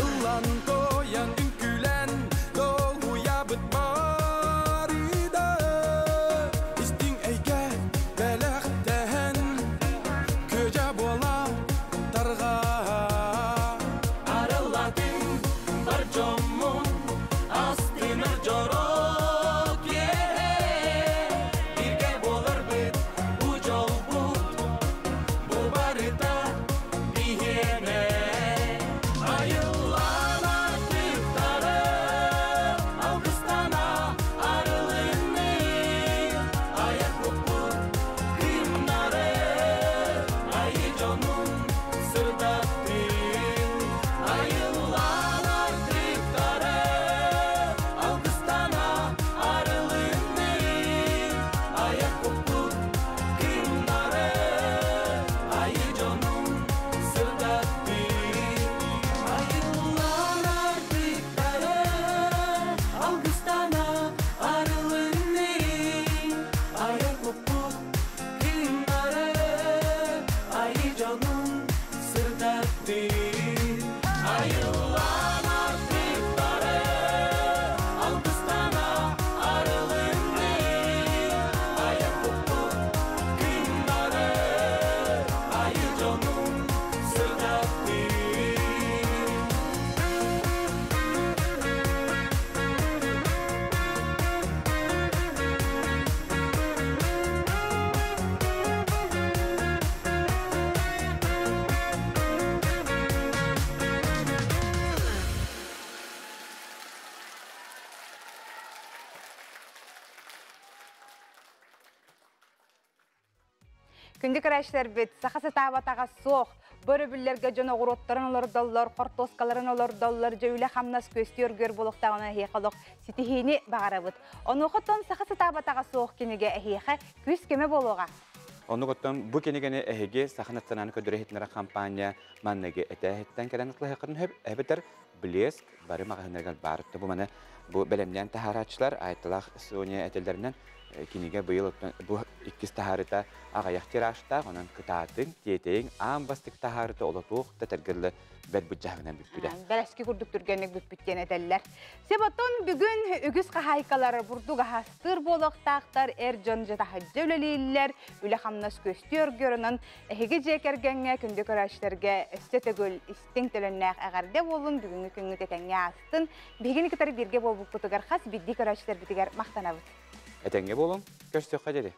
Ыллан тоян үҥкүүлээн Долуйабыт барыда Истиҥ эйгэ бэлэхтэһэн Көдьө буола тарҕаа Арыллатын бар дьоммун Астынар дьоро киэһэ Бииргэ буоларбыт бу дьолбут Бу барыта биһиэнэ Айыллан артыктары Алгыстана арылынны Аяк куппут кымнары Айы дьонун сырдаттын Айыллан артыктары Алгыстана арылынны Аяк куппут кымнары Айы дьонун сырдаттын Айыллан артыктары Алгыстана арылынны Аяк куппут кымнары Айы дьонун сырдаттын Айыллан артыктары Алгыстана арылынны Аяк куппут кымнары Айы дьонун сырдаттын. Күндү көрөөччүлэрбит, саха сатаабатаҕа суох, бөрөбүллэргэ дьон оҕуруоттарын олордоллор, хортуоскаларын олордоллор, дьэ үлэ хамнас көстүү өргүөр буолуохтааҕына эһиэхэ олох ситиһиини баҕарабыт. Онуоха саха сатаабатаҕа суох кинигэ эһиэхэ күүс көмө буолуоҕа. Оннук оттон бу кинигэни эһиги Саха национальнай көрдөрөр иһитиннэрэр хампаанньа манныгы этээһиттэн кэлэн ылыһыаххытын сөп, эбэтэр Блеск бары маҕаһыыннарыгар баар. Бу маны бу бэлэмнээн таһаарааччылар Айталаах Соня этэллэринэн Кинигэ быйыл бу иккис таһаарыта аҕыйах тиражтаах, онон кытаатыҥ, тиэтэйиҥ, аан бастакы таһаарыта олотуох да тергелле бэр быдьаһынан бүппүтэ. Бэрэски курдук түргэнник бүппүт диэн этэллэр. Себотон бүгүн үгүс хаһаайкалар бурдук аһастыыр буолуохтаахтар, эр дьон дьэ таһырдьа үлэлииллэр, үлэ-хамнас көстүү өргөрөнөн эһиги дьиэ кэргэҥҥэ, күндү көрөөччүлэргэ өссө төгүл истиҥ төлөннөөх эҕэрдэ буоллун, бүгүҥҥү күҥҥүт этэҥҥэ аастын. Биһигини кытары бииргэ буолбуппутугар хас биирдии көрөөччүлэрбитигэр махтанабыт. Этэҥҥэ буолуҥ, көрсүөххэ диэри.